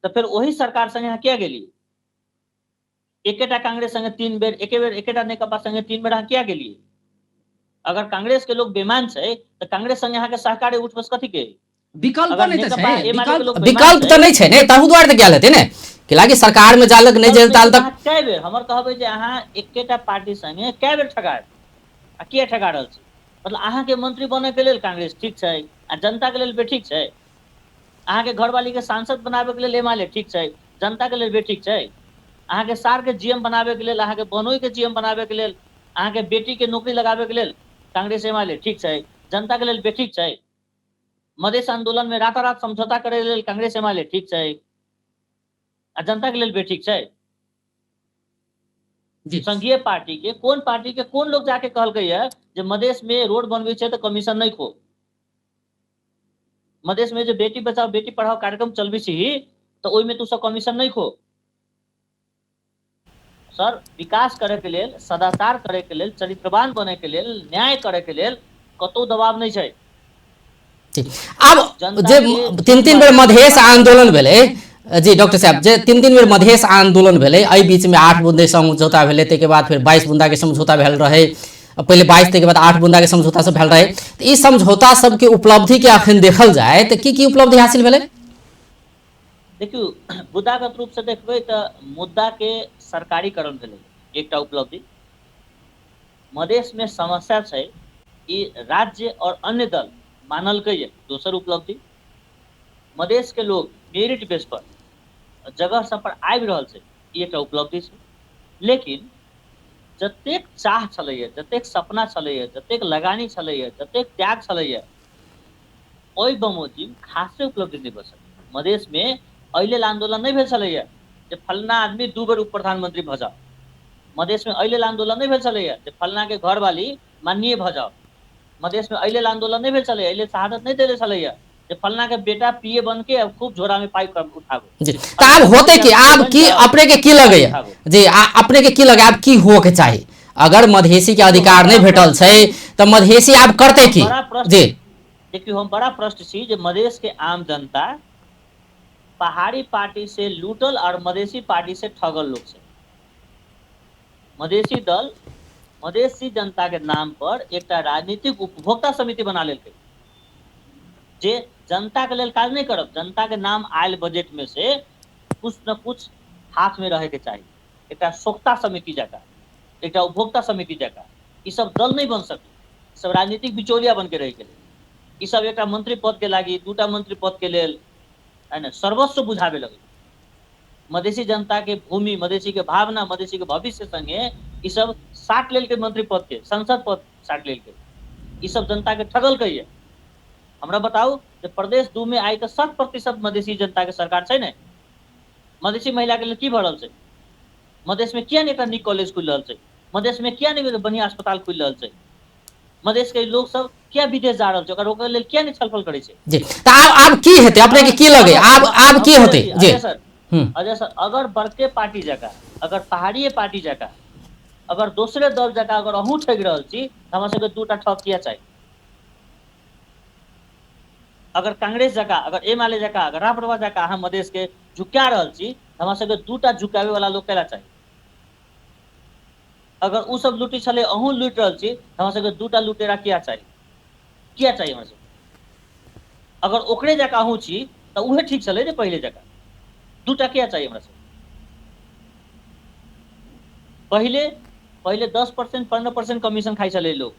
[SPEAKER 2] तऽ फेर ओही सरकार संगे अहाँ किया गेलियै? एकेटा कांग्रेस संगे 3 बेर, एके बेर एकेटा नेकपा संगे 3 बेर अहाँ किया गेलियै? अगर कांग्रेस के लोग बेमान छै तऽ कांग्रेस संगे अहाँके सहकारी उठ बस कथी के?
[SPEAKER 1] विकल्प नहि तऽ छै, विकल्प तऽ नहि छै ने, तहु दुआरे तऽ गेल हेतै ने कि लागी सरकार में जालक नहि जेल ताल तक।
[SPEAKER 2] कए बेर हमर कहबै जे अहाँ एकेटा पार्टी संगे कए बेर ठगायब आ किया ठगा रहल छी? मतलब अहाँके मंत्री बने के लेल कांग्रेस ठीक छै आ जनता के लेल बेठीक छै? अहाँके घरवाली के सांसद बनाबे के लेल एमाले ठीक छै, जनता के लेल बेठीक छै? अहाँके सार के जीएम बनाबे के लेल, अहाँके बहनोई के जीएम बनाबे के लेल, अहाँके बेटी के नौकरी लगाबे के लेल कांग्रेस एमाले ठीक छै, जनता के लेल बेठीक छै? मधेश आंदोलन में रातारात समझौता करे लेल कांग्रेस एमाले ठीक छै आ जनता के लेल बेठीक छै?
[SPEAKER 1] जी।
[SPEAKER 2] संघीय पार्टी के कोन पार्टी के कोन लोग जाके कहलकै है जे मधेश में रोड बनबै छै तऽ कमीशन नहि खो, मधेश में जे बेटी बचाओ बेटी पढ़ाओ कार्यक्रम चलबै छी तऽ ओहिमे तू सब कमीशन नहि खो? सर, विकास करे के लेल, सदाचार करे के लेल, चरित्रवान बने के लेल, न्याय करे के लेल कतौ दबाव नहि छै।
[SPEAKER 1] आब जे 3-3 बेर मधेश आंदोलन भेलै, जी डॉक्टर साहब, जे 3 बेर मधेश आंदोलन भेलै, एहि बीचमे 8 बुंदे समझौता भेलै, ताहिके बाद फेर 22 बुंदाके समझौता भेल रहै, पहिले 22 ताहिके बाद 8 बुंदाके समझौता सब भेल रहै। तऽ ई समझौता सबके उपलब्धिके अखन देखल जाय तऽ की की उपलब्धि हासिल भेलै?
[SPEAKER 2] देखियौ, मुद्दागत रूपसँ देखबै तऽ मुद्दाके सरकारीकरण भेलै, एकटा उपलब्धि। मधेशमे समस्या छै, ई राज्य और अन्य दल मानलकै, दोसर उपलब्धि। मधेश के लोग मेरिट बेस पर जगह सब पर आबि रहल छै, ई एकटा उपलब्धि छै। लेकिन जतेक चाह छलैया, जतेक सपना छलैया, जतेक लगानी छलैया, जतेक त्याग छलैया, ओहि बमोजिम खासे उपलब्धि नहि भऽ सकलै। मधेशमे एहि लेल आन्दोलन नहि भेल छलैया जे फलना आदमी 2 बेर उप प्रधानमंत्री भऽ जाओ। मधेशमे एहि लेल आन्दोलन नहि भेल छलैया जे फलनाके घरवाली माननीय भऽ जाओ। मधेशमे एहि लेल आन्दोलन नहि भेल छलैया, एहि लेल शहादत नहि देने छलैया जे फलना के बेटा पीए बन के अब खूब झोरा में पाइप उठाबो।
[SPEAKER 1] जी, तऽ आब होते की, आब की अपने के की लगैया जी, अपने के की लगे आब की हुए के चाही? अगर मधेसी के अधिकार नहीं भेटल छै तऽ मधेसी आब करते की? जी
[SPEAKER 2] देखियौ, हम बड़ा प्रश्न छी जे मधेश के आम जनता पहाड़ी पार्टी से लूटल और मधेसी पार्टी से ठगल लोग छै। मधेसी दल मधेसी जनता के नाम पर एकटा राजनीतिक उपभोक्ता समिति बना लेलकै जे जनता के लेल काज नहि करब, जनता के नाम आयल बजट में से कुछ न कुछ हाथ में रहे के चाही। एकटा सोख्ता समिति जकाँ, एकटा उपभोक्ता समिति जकाँ ई सब दल नहि बन सकै, सब राजनीतिक बिचौलिया बन के रहि गेलै। ई सब एकटा मंत्री पद के लागी, दूटा मंत्री पद के लेल है ने सर्वस्व बुझाबे लगलै। मधेसी जनता के भूमि, मधेसी के भावना, मधेसी के भविष्य संगे ई सब साट लेलकै, मंत्री पद के, संसद पद साट लेलकै। ई सब जनता के ठगलकै। हमरा बताउ जे प्रदेश 2 में आइ तऽ 100% मधेसी जनता के सरकार छै ने? मधेसी महिला के लेल की भऽ रहल छै? मधेश में किया नहि एकटा नीक कॉलेज खुलि रहल छै? मधेश में किया नहि बढ़िया अस्पताल खुलि रहल छै? मधेश के लोक सब किया विदेश जा रहल छै? ओकरा रोकय लेल किया नहि छलफल करै छै?
[SPEAKER 1] जी, तऽ आब की हेतै? अपने के की लगे आब की होतै? जी
[SPEAKER 2] अजय सर, अजय सर, अगर बड़के पार्टी जकाँ, अगर पहाड़िए पार्टी जकाँ, अगर दोसरे दल जकाँ अगर अहूँ ठगि रहल छी, तऽ हमरा सबके 2टा ठग किया चाही? अगर कांग्रेस जकाँ, अगर एमाले जकाँ, अगर राप्रपा जकाँ अहाँ मधेश के झुका रहल छी, तऽ हमरा सबके 2टा झुकाबै वाला लोक कैला चाही? अगर ओ सब लूटी छलै, अहूँ लूटि रहल छी, तऽ हमरा सबके 2टा लुटेरा किया चाही? किया चाही हमरा सबके? अगर ओकरे जकाँ अहूँ छी तऽ उहे ठीक छलै ने पहिले जकाँ, 2टा किया चाही हमरा सबके? पहिले पहिले 10% 15% कमीशन खाइ छलै लोक,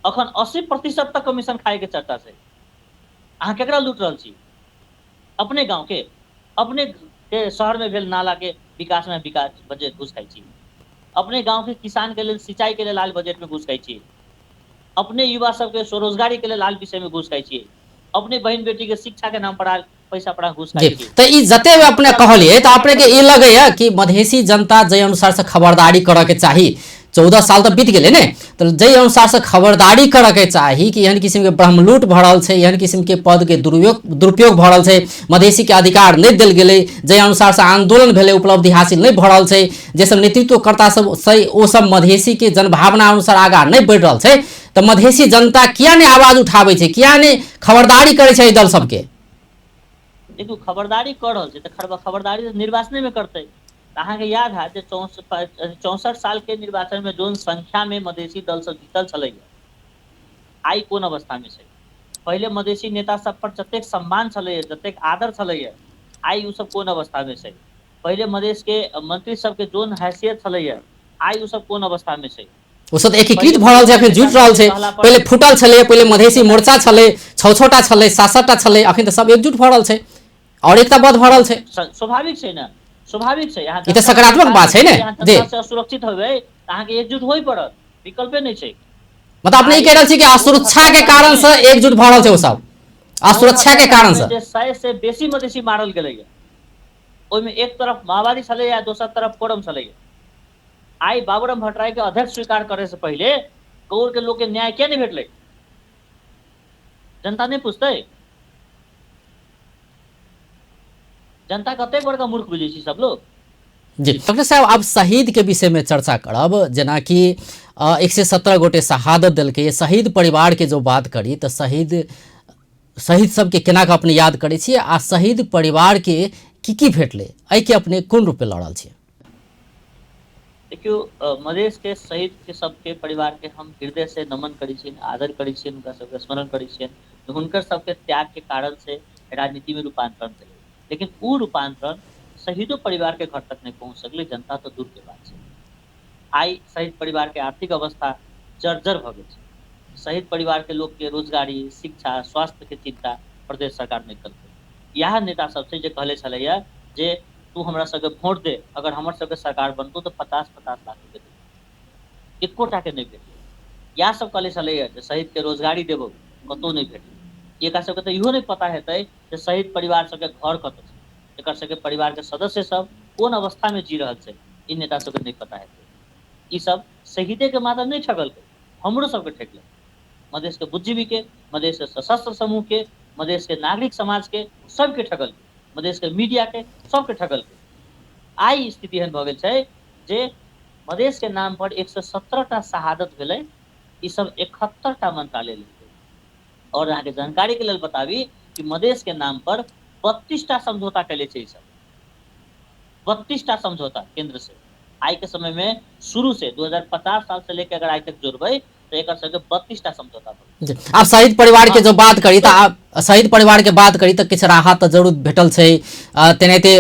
[SPEAKER 2] अखन 80% तक कमीशन खायके चर्चा छै। अहाँ केकरा लूटि रहल छी? अपने गाँव के, अपने के शहर में भेल नाला के विकास में विकास बजट घुस खाइ छी, अपने गाँव के किसान के लेल सिंचाई के लेल आयल बजट में घुस खाइ छी, अपने युवा सबके स्वरोजगारी के लेल आयल विषय में घुस खाइ छी, अपने बहिन बेटी के शिक्षा के नाम पर आयल पैसा पर घुस खाइ छी।
[SPEAKER 1] तऽ ई जते अपने कहलियै तऽ अपने के ई लगैया कि मधेसी जनता जाहि अनुसार से खबरदारी करऽ के चाही, 14 साल तऽ बीत गेलै ने, तऽ जाहि अनुसार से खबरदारी करऽ के चाही कि एहन किस्म के ब्रह्मलूट भऽ रहल छै, एहन किस्म के पद के दुरुपयोग भऽ रहल छै, मधेसी के अधिकार नहि देल गेलै, जाहि अनुसार से आंदोलन भेलै उपलब्धि हासिल नहि भऽ रहल छै, जे सब नेतृत्वकर्ता सब छै ओ सब मधेसी के जनभावना अनुसार आगाँ नहि बढ़ि रहल छै, तऽ मधेसी जनता किया नहि आवाज उठाबै छै, किया नहि खबरदारी करै छै एहि दल सबके?
[SPEAKER 2] देखू, खबरदारी कऽ रहल छै तऽ खबरदारी तऽ निर्वाचने मे करतै। तऽ अहाँके याद हैत जे 64 साल के निर्वाचन में जोन संख्या में मधेसी दल सब जीतल छलैया, आइ कोन अवस्था में छै? पहिले मधेसी नेता सब पर जतेक सम्मान छलैया, जतेक आदर छलैया, आइ ओ सब कोन अवस्था में छै? पहिले मधेश के मंत्री सबके जोन हैसियत छलैया, आइ ओ सब कोन अवस्था में छै?
[SPEAKER 1] ओ सब एकीकृत भऽ रहल छै, अखन जुटि रहल छै। पहिले फूटल छलै, पहिले मधेसी मोर्चा छलै, 6-6टा छलै, 7-7टा छलै, अखन तऽ सब एकजुट भऽ रहल छै और एकताबद्ध भऽ रहल छै।
[SPEAKER 2] स्वाभाविक छै ने, स्वाभाविक छै।
[SPEAKER 1] ई तऽ सकारात्मक बात छै ने।
[SPEAKER 2] जी, असुरक्षित होबै तऽ अहाँके एकजुट होइ पड़त, विकल्पे नहि छै।
[SPEAKER 1] मतलब अपने ई कहि रहल छी कि असुरक्षा के कारण से एकजुट भऽ रहल छै ओ सब, असुरक्षा के कारण से।
[SPEAKER 2] जे 100 से बेसी मधेसी मारल गेलैया, ओहिमे एक तरफ माओवादी छलैया, दोसर तरफ फोरम छलैया। आइ बाबूराम भट्टराई के अध्यक्ष स्वीकार करे से पहिले गौर के लोग के न्याय किया नहीं भेटलै? जनता नहीं पूछतै? जनता कतेक बड़का मूर्ख बुझै छी सब लोग।
[SPEAKER 1] जी डॉक्टर साहब, आब शहीद के विषय में चर्चा करब। जेनाकि 117 गोटे शहादत देलकै, शहीद परिवार के जो बात करी तऽ शहीद सबके केना कऽ अपने याद करै छियै आ शहीद परिवार के की की भेटलै, एहिके अपने कोन रूपे लऽ रहल छियै?
[SPEAKER 2] देखियौ, मधेशके शहीदके सबके परिवारके हम हृदय से नमन करै छियनि, आदर करै छियनि, हुनका सबके स्मरण करै छियनि। हुनकर सबके त्यागके कारण से राजनीतिमे रूपांतरण भेलै, लेकिन ओ रूपांतरण शहीदो परिवारके घर तक नहि पहुँच सकलै, जनता तऽ दूरके बात छै। आइ शहीद परिवारके आर्थिक अवस्था जर्जर भऽ गेल छै। शहीद परिवारके लोकके रोजगारी, शिक्षा, स्वास्थ्यके चिन्ता प्रदेश सरकार नहि केलकै। इएह नेता सब छै जे कहले छलैया जे तू हमरा सबके वोट दे, अगर हमर सबके सरकार बनतौ तऽ 50-50 लाख रुपए देबौ, एकोटा के नहि भेटलै। इएह सब कहले छलैया जे शहीदके रोजगारी देबौ, कतहु नहि भेटलै। एकरा सबके तऽ इहो नहि पता हेतै जे शहीद परिवार सबके घर कतऽ छै, एकर सबके परिवारके सदस्य सब कोन अवस्थामे जी रहल छै, ई नेता सबके नहि पता हेतै। ई सब शहीदेके मात्र नहि ठगलकै, हमरो सबके ठकलकै। मधेशके बुद्धिजीवीके, मधेशके सशस्त्र समूहके, मधेशके नागरिक समाजके सबके ठगलकै, मधेशके मीडियाके सबके ठगलकै। आइ स्थिति एहन भऽ गेल छै जे मधेशके नाम पर 117टा शहादत भेलै, ई सब 71टा मंत्रालय लेलकै। और अहाँके जानकारी के लेल बताबी कि मधेश के नाम पर 32टा समझौता कैले छै ई सब, 32टा समझौता केंद्र से। आइ के समय में शुरू से 2050 साल से लेके अगर आइ तक जोड़बै तऽ एकर सबके 32टा समझौता भऽ गेल।
[SPEAKER 1] आब शहीद परिवार के जो बात करी तऽ आब शहीद परिवार के बात करी तऽ किछु राहत तऽ जरूर भेटल छै। तेनाहिते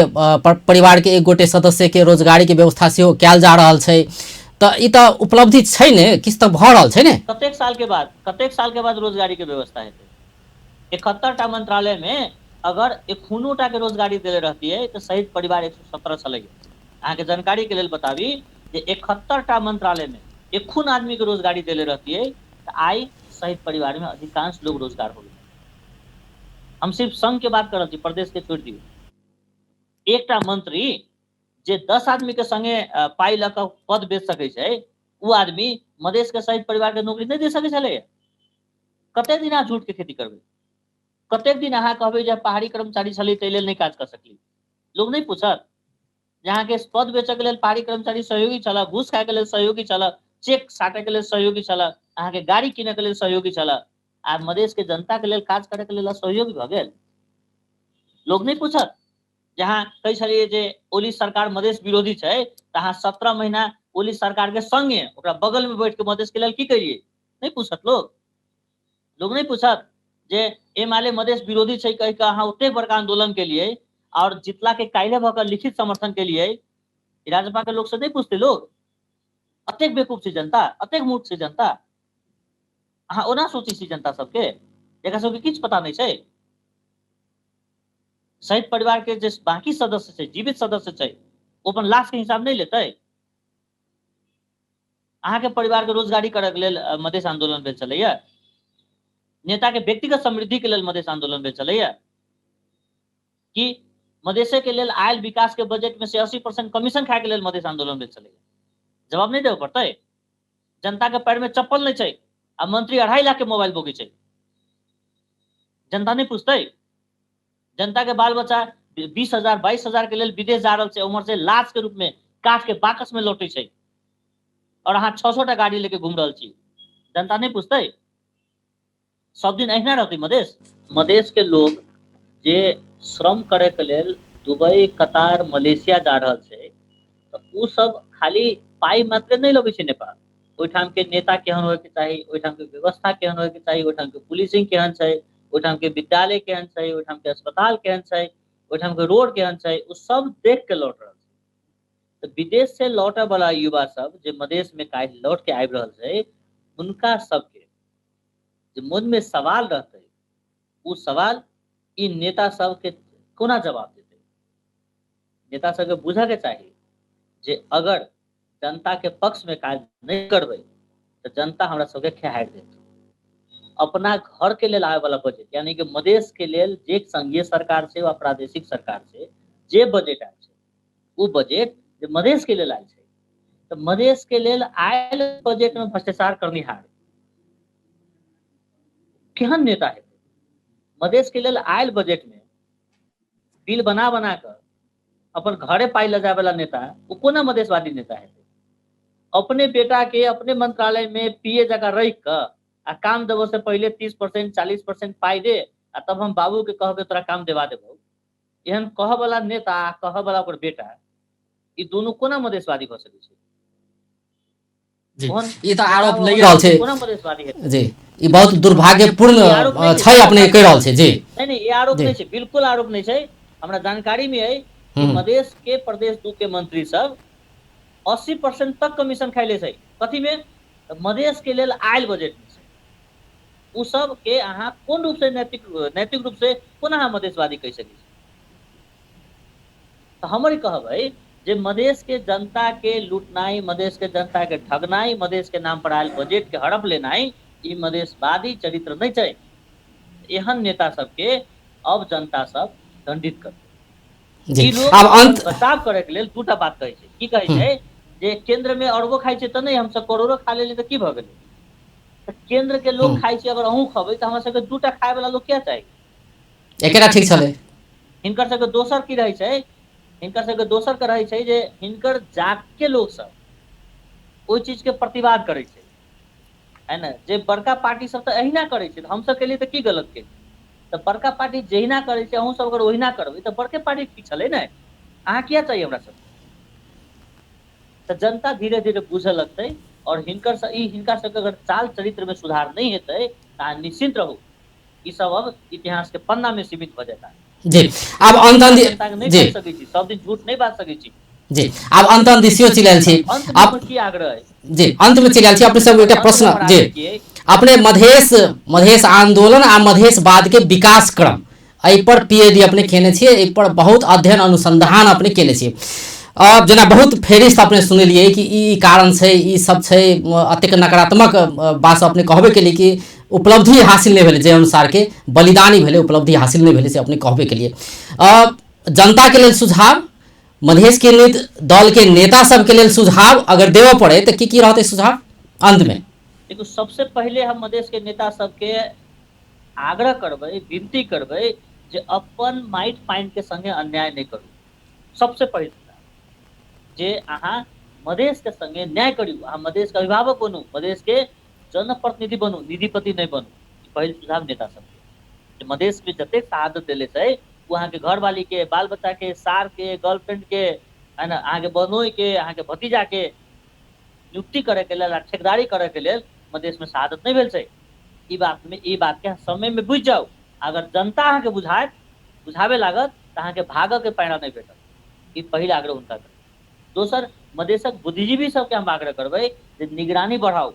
[SPEAKER 1] परिवार के एक गोटे सदस्य के रोजगारी के व्यवस्था सेहो कयल जा रहल छै, तऽ ई तऽ उपलब्धि छै ने, किछु तऽ भऽ रहल छै ने।
[SPEAKER 2] कतेक साल के बाद, कतेक साल के बाद रोजगारी के व्यवस्था हेतै? 71टा मंत्रालय में अगर एखनो टा के रोजगारी देले रहतियै तऽ शहीद परिवार 117 छलैया। अहाँके जानकारी के लेल बताबी जे 71टा मंत्रालय में एखन आदमी के रोजगारी देले रहतियै तऽ आइ शहीद परिवार में अधिकांश लोग रोजगार हो गेल। हम सिर्फ संघ के बात कर रहल छी, प्रदेश के छोड़ि दियौ। एकटा मंत्री जे 10 आदमी के संगे पाइ लऽ कऽ पद बेच सकै छै, ओ आदमी मधेश के शहीद परिवार के नौकरी नहि दे सकै छलैया। कतेक दिन अहाँ झूठ के खेती करबै? कतेक दिन अहाँ कहबै जे पहाड़ी कर्मचारी छलै ताहि लेल नहि काज कऽ सकली? लोग नहि पूछत जे अहाँके पद बेचऽके लेल पहाड़ी कर्मचारी सहयोगी छल, घूस खायके लेल सहयोगी छल, चेक साटैके लेल सहयोगी छल, अहाँके गाड़ी किनैके लेल सहयोगी छल, आ मधेश के जनता के लेल काज करैके लेल असहयोगी भऽ गेल? लोग नहि पूछत जे अहाँ कहै छलियै जे ओली सरकार मधेश विरोधी छै, तऽ अहाँ 17 महीना ओली सरकार के संगे ओकरा बगल में बैठ के मधेश के लेल की करियै? नहि पूछत लोग। लोग नहि पूछत जे एमाले मधेश विरोधी छै कहि कऽ अहाँ ओतेक बड़का आंदोलन केलियै और जितला के काल्हि भऽ कऽ लिखित समर्थन केलियै, राजपा के लोग से नहि पूछते लोग? अतेक बेवकूफ छै जनता, अतेक मूर्ख छै जनता? अहाँ ओना सोचै छी जनता सबके, एकरा सबके किछु पता नहि छै? शहीद परिवार के जे बाकी सदस्य छै, जीवित सदस्य छै, ओ अपन लाश के हिसाब नहि लेतै? अहाँके परिवार के रोजगारी करऽ के लेल मधेश आंदोलन भेल छलैया? नेता के व्यक्तिगत समृद्धि के लेल मधेश आंदोलन भेल छलैया? कि मधेशे के लेल आयल विकास के बजट में से 80% कमीशन खाय के लेल मधेश आंदोलन भेल छलैया? जवाब नहि देबऽ पड़तै? जनता के पैर में चप्पल नहि छै आ मंत्री 2.5 लाख के मोबाइल बोगै छै, जनता नहि पूछतै? जनता के बाल बच्चा 20,000 22,000 के लेल विदेश जा रहल छै, उम्हर से लाश के रूप में काठ के बाकस में लौटे छै, और अहाँ 600 टा गाड़ी लेके घूम रहल छी, जनता नहि पूछतै? सब दिन अहिना रहतै मधेश? मधेश के लोग जे श्रम करे के लेल दुबई, कतार, मलेशिया जा रहल छै, तऽ ओ सब खाली पाइ मात्रे नहि लबै छै नेपाल। ओहिठाम के नेता केहन होय के चाही, ओहिठाम के व्यवस्था केहन होय के चाही, ओहिठाम के पुलिसिंग केहन छै, ओहिठाम के विद्यालय केहन छै, ओहिठाम के अस्पताल केहन छै, ओहिठाम के रोड केहन छै, ओ सब देख के लौट रहल छै। तऽ विदेश से लौटऽ वाला युवा सब जे मधेश में काल्हि लौट के आबि रहल छै, हुनका सबके जे मन में सवाल रहतै, ओ सवाल ई नेता सबके कोना जवाब देतै? नेता सबके बुझऽ के चाही जे अगर जनता के पक्ष में काज नहि करबै तऽ जनता हमरा सबके खेहारि देत। अपना घर के लेल आबै वाला बजट, यानी कि मधेश के लेल जे संघीय सरकार छै वा प्रादेशिक सरकार छै, जे बजट आयल छै, ओ बजट जे मधेश के लेल आयल छै, तऽ मधेश के लेल आयल बजट में भ्रष्टाचार करनिहार केहन नेता हेतै? मधेश के लेल आयल बजट में बिल बना बना कऽ अपन घरे पाइ लऽ जाय वाला नेता, ओ कोना मधेशवादी नेता हेतै? अपने बेटा के अपने मंत्रालय में पीए जकाँ रखि कऽ आ काम देबऽ से पहिले 30% 40% पाइ दे आ तब हम बाबू के कहबै तोरा काम देवा देबौ, एहन कहऽ वाला नेता आ कहऽ वाला ओकर बेटा, ई दुनू कोना मधेशवादी भऽ सकै छै?
[SPEAKER 1] जी, ई तऽ आरोप लागि रहल छै।
[SPEAKER 2] कोना मधेशवादी हेतै?
[SPEAKER 1] जी, ई बहुत दुर्भाग्यपूर्ण
[SPEAKER 2] ई आरोप नहि छै।
[SPEAKER 1] छै, अपने कहि रहल छै। जी।
[SPEAKER 2] नहि नहि, ई आरोप
[SPEAKER 1] जी।
[SPEAKER 2] नहि छै, बिल्कुल आरोप नहि छै। हमरा जानकारी मे अइ कि मधेश के प्रदेश 2 के मंत्री सब 80% तक कमीशन खाइले छै। कथी मे? तऽ मधेश के लेल आयल बजट मे छै। ओ सब के अहाँ कोन रूप से नैतिक रूप से कोना अहाँ मधेशवादी कहि सकै छी? तऽ हमर ई कहब अइ जे मधेश के जनता के लूटनाइ, मधेश के जनता के ठगनाइ, मधेश के नाम पर आयल बजट के हड़प लेनाइ, ई मधेशवादी चरित्र नहि छै। एहन नेता सबके अब जनता सब दंडित करतै।
[SPEAKER 1] जी।
[SPEAKER 2] ई लोग
[SPEAKER 1] आब अंत
[SPEAKER 2] बचाव करे के लेल दूटा बात कहै छै। की कहै छै जे केंद्र में अरबो खाइ छै तऽ नहि, हमसब करोड़ो खा लेली तऽ की भऽ गेलै? तऽ केंद्र के लोग खाइ छै, अगर अहूँ खबै तऽ हमरा सबके दूटा खाय वाला लोग किया चाही?
[SPEAKER 1] एकेटा ठीक छलै।
[SPEAKER 2] हिनकर सबके दोसर की रहै छै? हिनकर सबके दोसर के रहै छै जे हिनकर जात के लोग सब ओहि चीज के प्रतिवाद करै छै, है ने? जे बड़का पार्टी सब तऽ एहिना करै छै, तऽ हमसब केलियै तऽ की गलत केलियै? तऽ बड़का पार्टी जहिना करै छै, अहूँ सब अगर ओहिना करबै तऽ बड़के पार्टी ठीक छलै ने? अहाँ किया चाही हमरा सब? तऽ जनता धीरे धीरे बुझऽ लगतै। और हिनकर ई हिनका सबके अगर चाल चरित्र में सुधार नहि हेतै तऽ अहाँ निश्चिंत रहू, ई सब अब इतिहास के पन्ना में सीमित भऽ जेता।
[SPEAKER 1] जी, आब अंत अंत
[SPEAKER 2] जनता के नहि
[SPEAKER 1] जी
[SPEAKER 2] ठकि सकै छी, सब दिन झूठ नहि बाजि सकै छी।
[SPEAKER 1] जी, आब अंत अंत दिसियो चलि आयल छी।
[SPEAKER 2] अंत में
[SPEAKER 1] आब
[SPEAKER 2] हमर की आग्रह अइ?
[SPEAKER 1] जी, अंत में चलि आयल छी। अपने सब एकटा
[SPEAKER 2] अंत में
[SPEAKER 1] प्रश्न
[SPEAKER 2] हमर
[SPEAKER 1] जी,
[SPEAKER 2] आग्रह की अइ?
[SPEAKER 1] अपने मधेश आंदोलन आ मधेशवाद के विकास क्रम, एहि पर पीएचडी अपने केने छियै, एहि पर बहुत अध्ययन अनुसंधान अपने केने छियै। अब जेना बहुत फेरिस्त अपने सुनलियै कि ई कारण छै, ई सब छै, अतेक नकारात्मक बात सब अपने कहबे केलियै कि उपलब्धि हासिल नहि भेलै, जे अनुसार के बलिदानी भेलै उपलब्धि हासिल नहि भेलै, से अपने कहबे केलियै। जनता के लेल सुझाव, मधेश के दल के नेता सबके लेल सुझाव अगर देबऽ पड़े तऽ की की रहतै सुझाव अंत में?
[SPEAKER 2] देखू, सबसे पहिले हम मधेश के नेता सबके आग्रह करबै, विनती करबै जे अपन माटि पानि के संगे अन्याय नहि करू। सबसे पहिल जे अहाँ मधेश के संगे न्याय करियौ, अहाँ मधेश के अभिभावक बनू, मधेश के जनप्रतिनिधि बनू, निधिपति नहि बनू। पहिल सुझाव नेता सबके जे मधेश में जतेक शहादत देले छै ओ अहाँके घरवाली के, बाल बच्चा के, सार के, गर्लफ्रेंड के, है ना, अहाँके बहनोई के, अहाँके भतीजा के नियुक्ति करे के लेल आ ठेकेदारी करे के लेल मधेश में शहादत नहि भेल छै। ई बात में, ई बात के समय में बुझि जाउ। अगर जनता अहाँके बुझाबे लागत तऽ अहाँके भागऽ के पैरा नहि भेटत। ई पहिल आग्रह हुनका करबै। दोसर, मधेशक बुद्धिजीवी सबके हम आग्रह करबै जे निगरानी बढ़ाउ।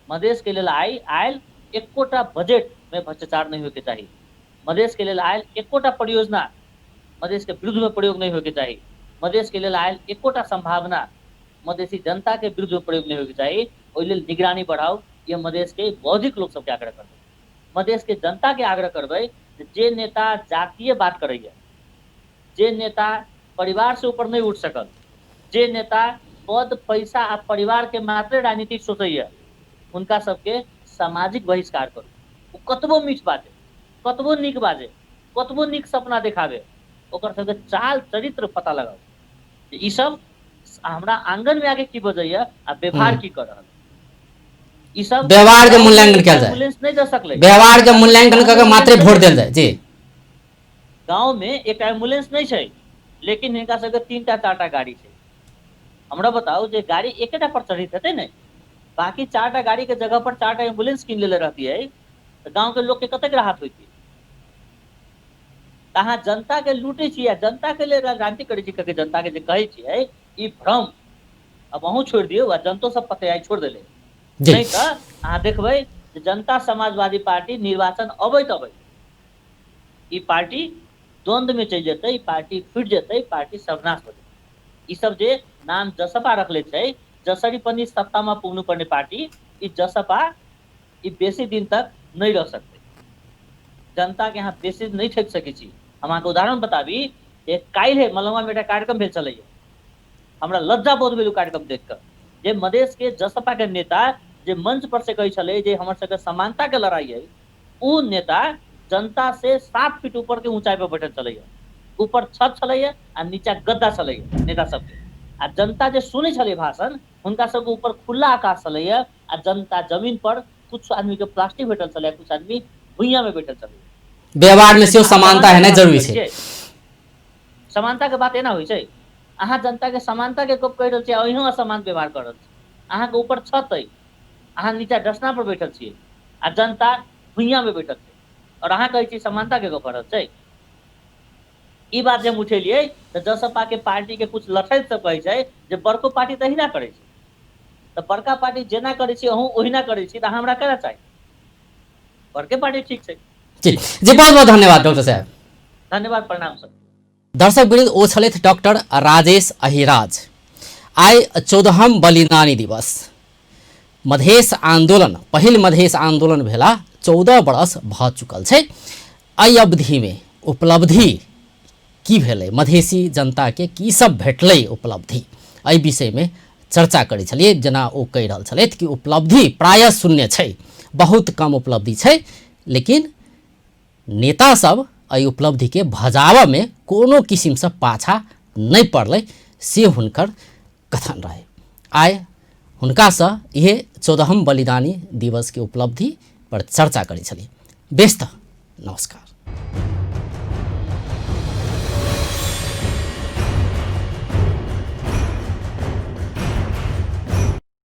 [SPEAKER 2] मधेश के लेल आयल एकोटा बजट में भ्रष्टाचार नहि होइके चाही। मधेश के लेल आयल एकोटा परियोजना मधेश के विरुद्ध में प्रयोग नहि होइके चाही। मधेश के लेल आयल एकोटा संभावना मधेशी जनता के विरुद्ध में प्रयोग नहि होइके चाही। ओहि लेल निगरानी बढ़ाउ। ई हम मधेश के बौद्धिक लोक सबके आग्रह करबै। मधेश के जनता के आग्रह करबै जे नेता जातीय बात करैया, जे नेता परिवार से ऊपर नहि उठि सकल, जे नेता पद पैसा आ परिवार के मात्रे राजनीति सोचैया, हुनका सबके सामाजिक बहिष्कार करू। ओ कतबो मीठ बाजे, कतबो नीक बाजे, कतबो नीक सपना देखाबे, ओकर सबके चाल चरित्र पता लगाउ जे ई सब हमरा आंगन में आके की बजैया आ व्यवहार की कर रहल। ई सब
[SPEAKER 1] व्यवहार के मूल्यांकन कयल जाय,
[SPEAKER 2] एम्बुलेंस नहि दऽ सकलै,
[SPEAKER 1] व्यवहार के मूल्यांकन कऽ के मात्रे वोट देल जाय। जी,
[SPEAKER 2] गाँव में एकटा एम्बुलेंस नहि छै, लेकिन हिनका सबके 3टा 4टा गाड़ी छै। हमरा बताउ जे गाड़ी एकेटा पर चढ़ित हेतै ने, बाकी 4टा गाड़ी के जगह पर 4टा एम्बुलेंस कीन लेले रहतियै तऽ गाँव के लोग के कतेक राहत होइतियै। तऽ अहाँ जनता के लूटै छी आ जनता के लेल राजनीति करै छी, कके जनता के जे कहै छियै ई भ्रम अब अहूँ छोड़ि दियौ आ जनतो सब पते आइ छोड़ि देलै।
[SPEAKER 1] जी।
[SPEAKER 2] नहि तऽ अहाँ देखबै जे जनता समाजवादी पार्टी निर्वाचन अबैत अबैत ई पार्टी द्वंद्व में चलि जेतै, ई पार्टी फूटि जेतै, पार्टी सर्वनाश हो जेतै। ई सब जे नाम जसपा रखले छै, जसरी पनि सत्तामा पुग्नु पर्ने पार्टी, ई जसपा ई बेसी दिन तक नहि रह सकतै। जनता के अहाँ बेसी नहि ठकि सकै छी। हम अहाँके उदाहरण बताबी, एक काल्हि मलंगवा में एकटा कार्यक्रम भेल छलैया, हमरा लज्जा बोध भेल ओ कार्यक्रम देख कऽ, जे मधेश के जसपा के नेता जे मंच पर से कहै छलै जे हमर सबके समानता के लड़ाई है, उ नेता जनता से 7 फीट ऊपर के ऊंचाई पर बैठल छलैया। ऊपर छत छलैया आ नीचा गद्दा छलैया नेता सबके, आ जनता जे सुनै छलै भाषण हुनका सबके ऊपर खुला आकाश छलैया आ जनता जमीन पर कुछ आदमी के प्लास्टिक भेटल छलैया, कुछ आदमी भुइयां में बैठल छलैया।
[SPEAKER 1] व्यवहार में सेहो समानता हेनाइ जरूरी छै।
[SPEAKER 2] समानताके बात एना होइ छै? अहाँ जनताके समानताके गप कहि रहल छी आ अहिनो असमान व्यवहार कऽ रहल छी। अहाँके ऊपर छत अइ, अहाँ नीचा डसना पर बैठल छियै आ जनता भुइयाँमे बैठल छै आओर अहाँ कहै छियै समानताके गप भऽ रहल छै। ई बात जे हम उठेलियै तऽ जसपाके पार्टीके कुछ लठैत सब कहै छै जे बड़को पार्टी तऽ अहिना करै छै। तऽ बड़का पार्टी जेना करै छै अहूँ ओहिना करै छी तऽ अहाँ हमरा केना चाही? बड़के पार्टी ठीक छै।
[SPEAKER 1] जी जी, बहुत बहुत धन्यवाद डॉक्टर साहब।
[SPEAKER 2] धन्यवाद, प्रणाम सर।
[SPEAKER 1] दर्शक वृंद, ओ छलथि डॉक्टर राजेश अहिराज। आइ 14हम बलिदानी दिवस, मधेश आंदोलन, पहिल मधेश आंदोलन भेला 14 बरस भऽ चुकल छै। एहि अवधिमे उपलब्धि की भेलै, मधेसी जनताके की सब भेटलै उपलब्धि, एहि विषयमे चर्चा करै छलियै। जेना ओ कहि रहल छलथि कि उपलब्धि प्रायः शून्य छै, बहुत कम उपलब्धि छै, लेकिन नेता सब एहि उपलब्धिके भजाबऽमे कोनो किसिमसँ पाछा नहि पड़लै, से हुनकर कथन रहै। आइ हुनकासँ इहे 14हम बलिदानी दिवसके उपलब्धि पर चर्चा करै छलियै। बेस तऽ नमस्कार।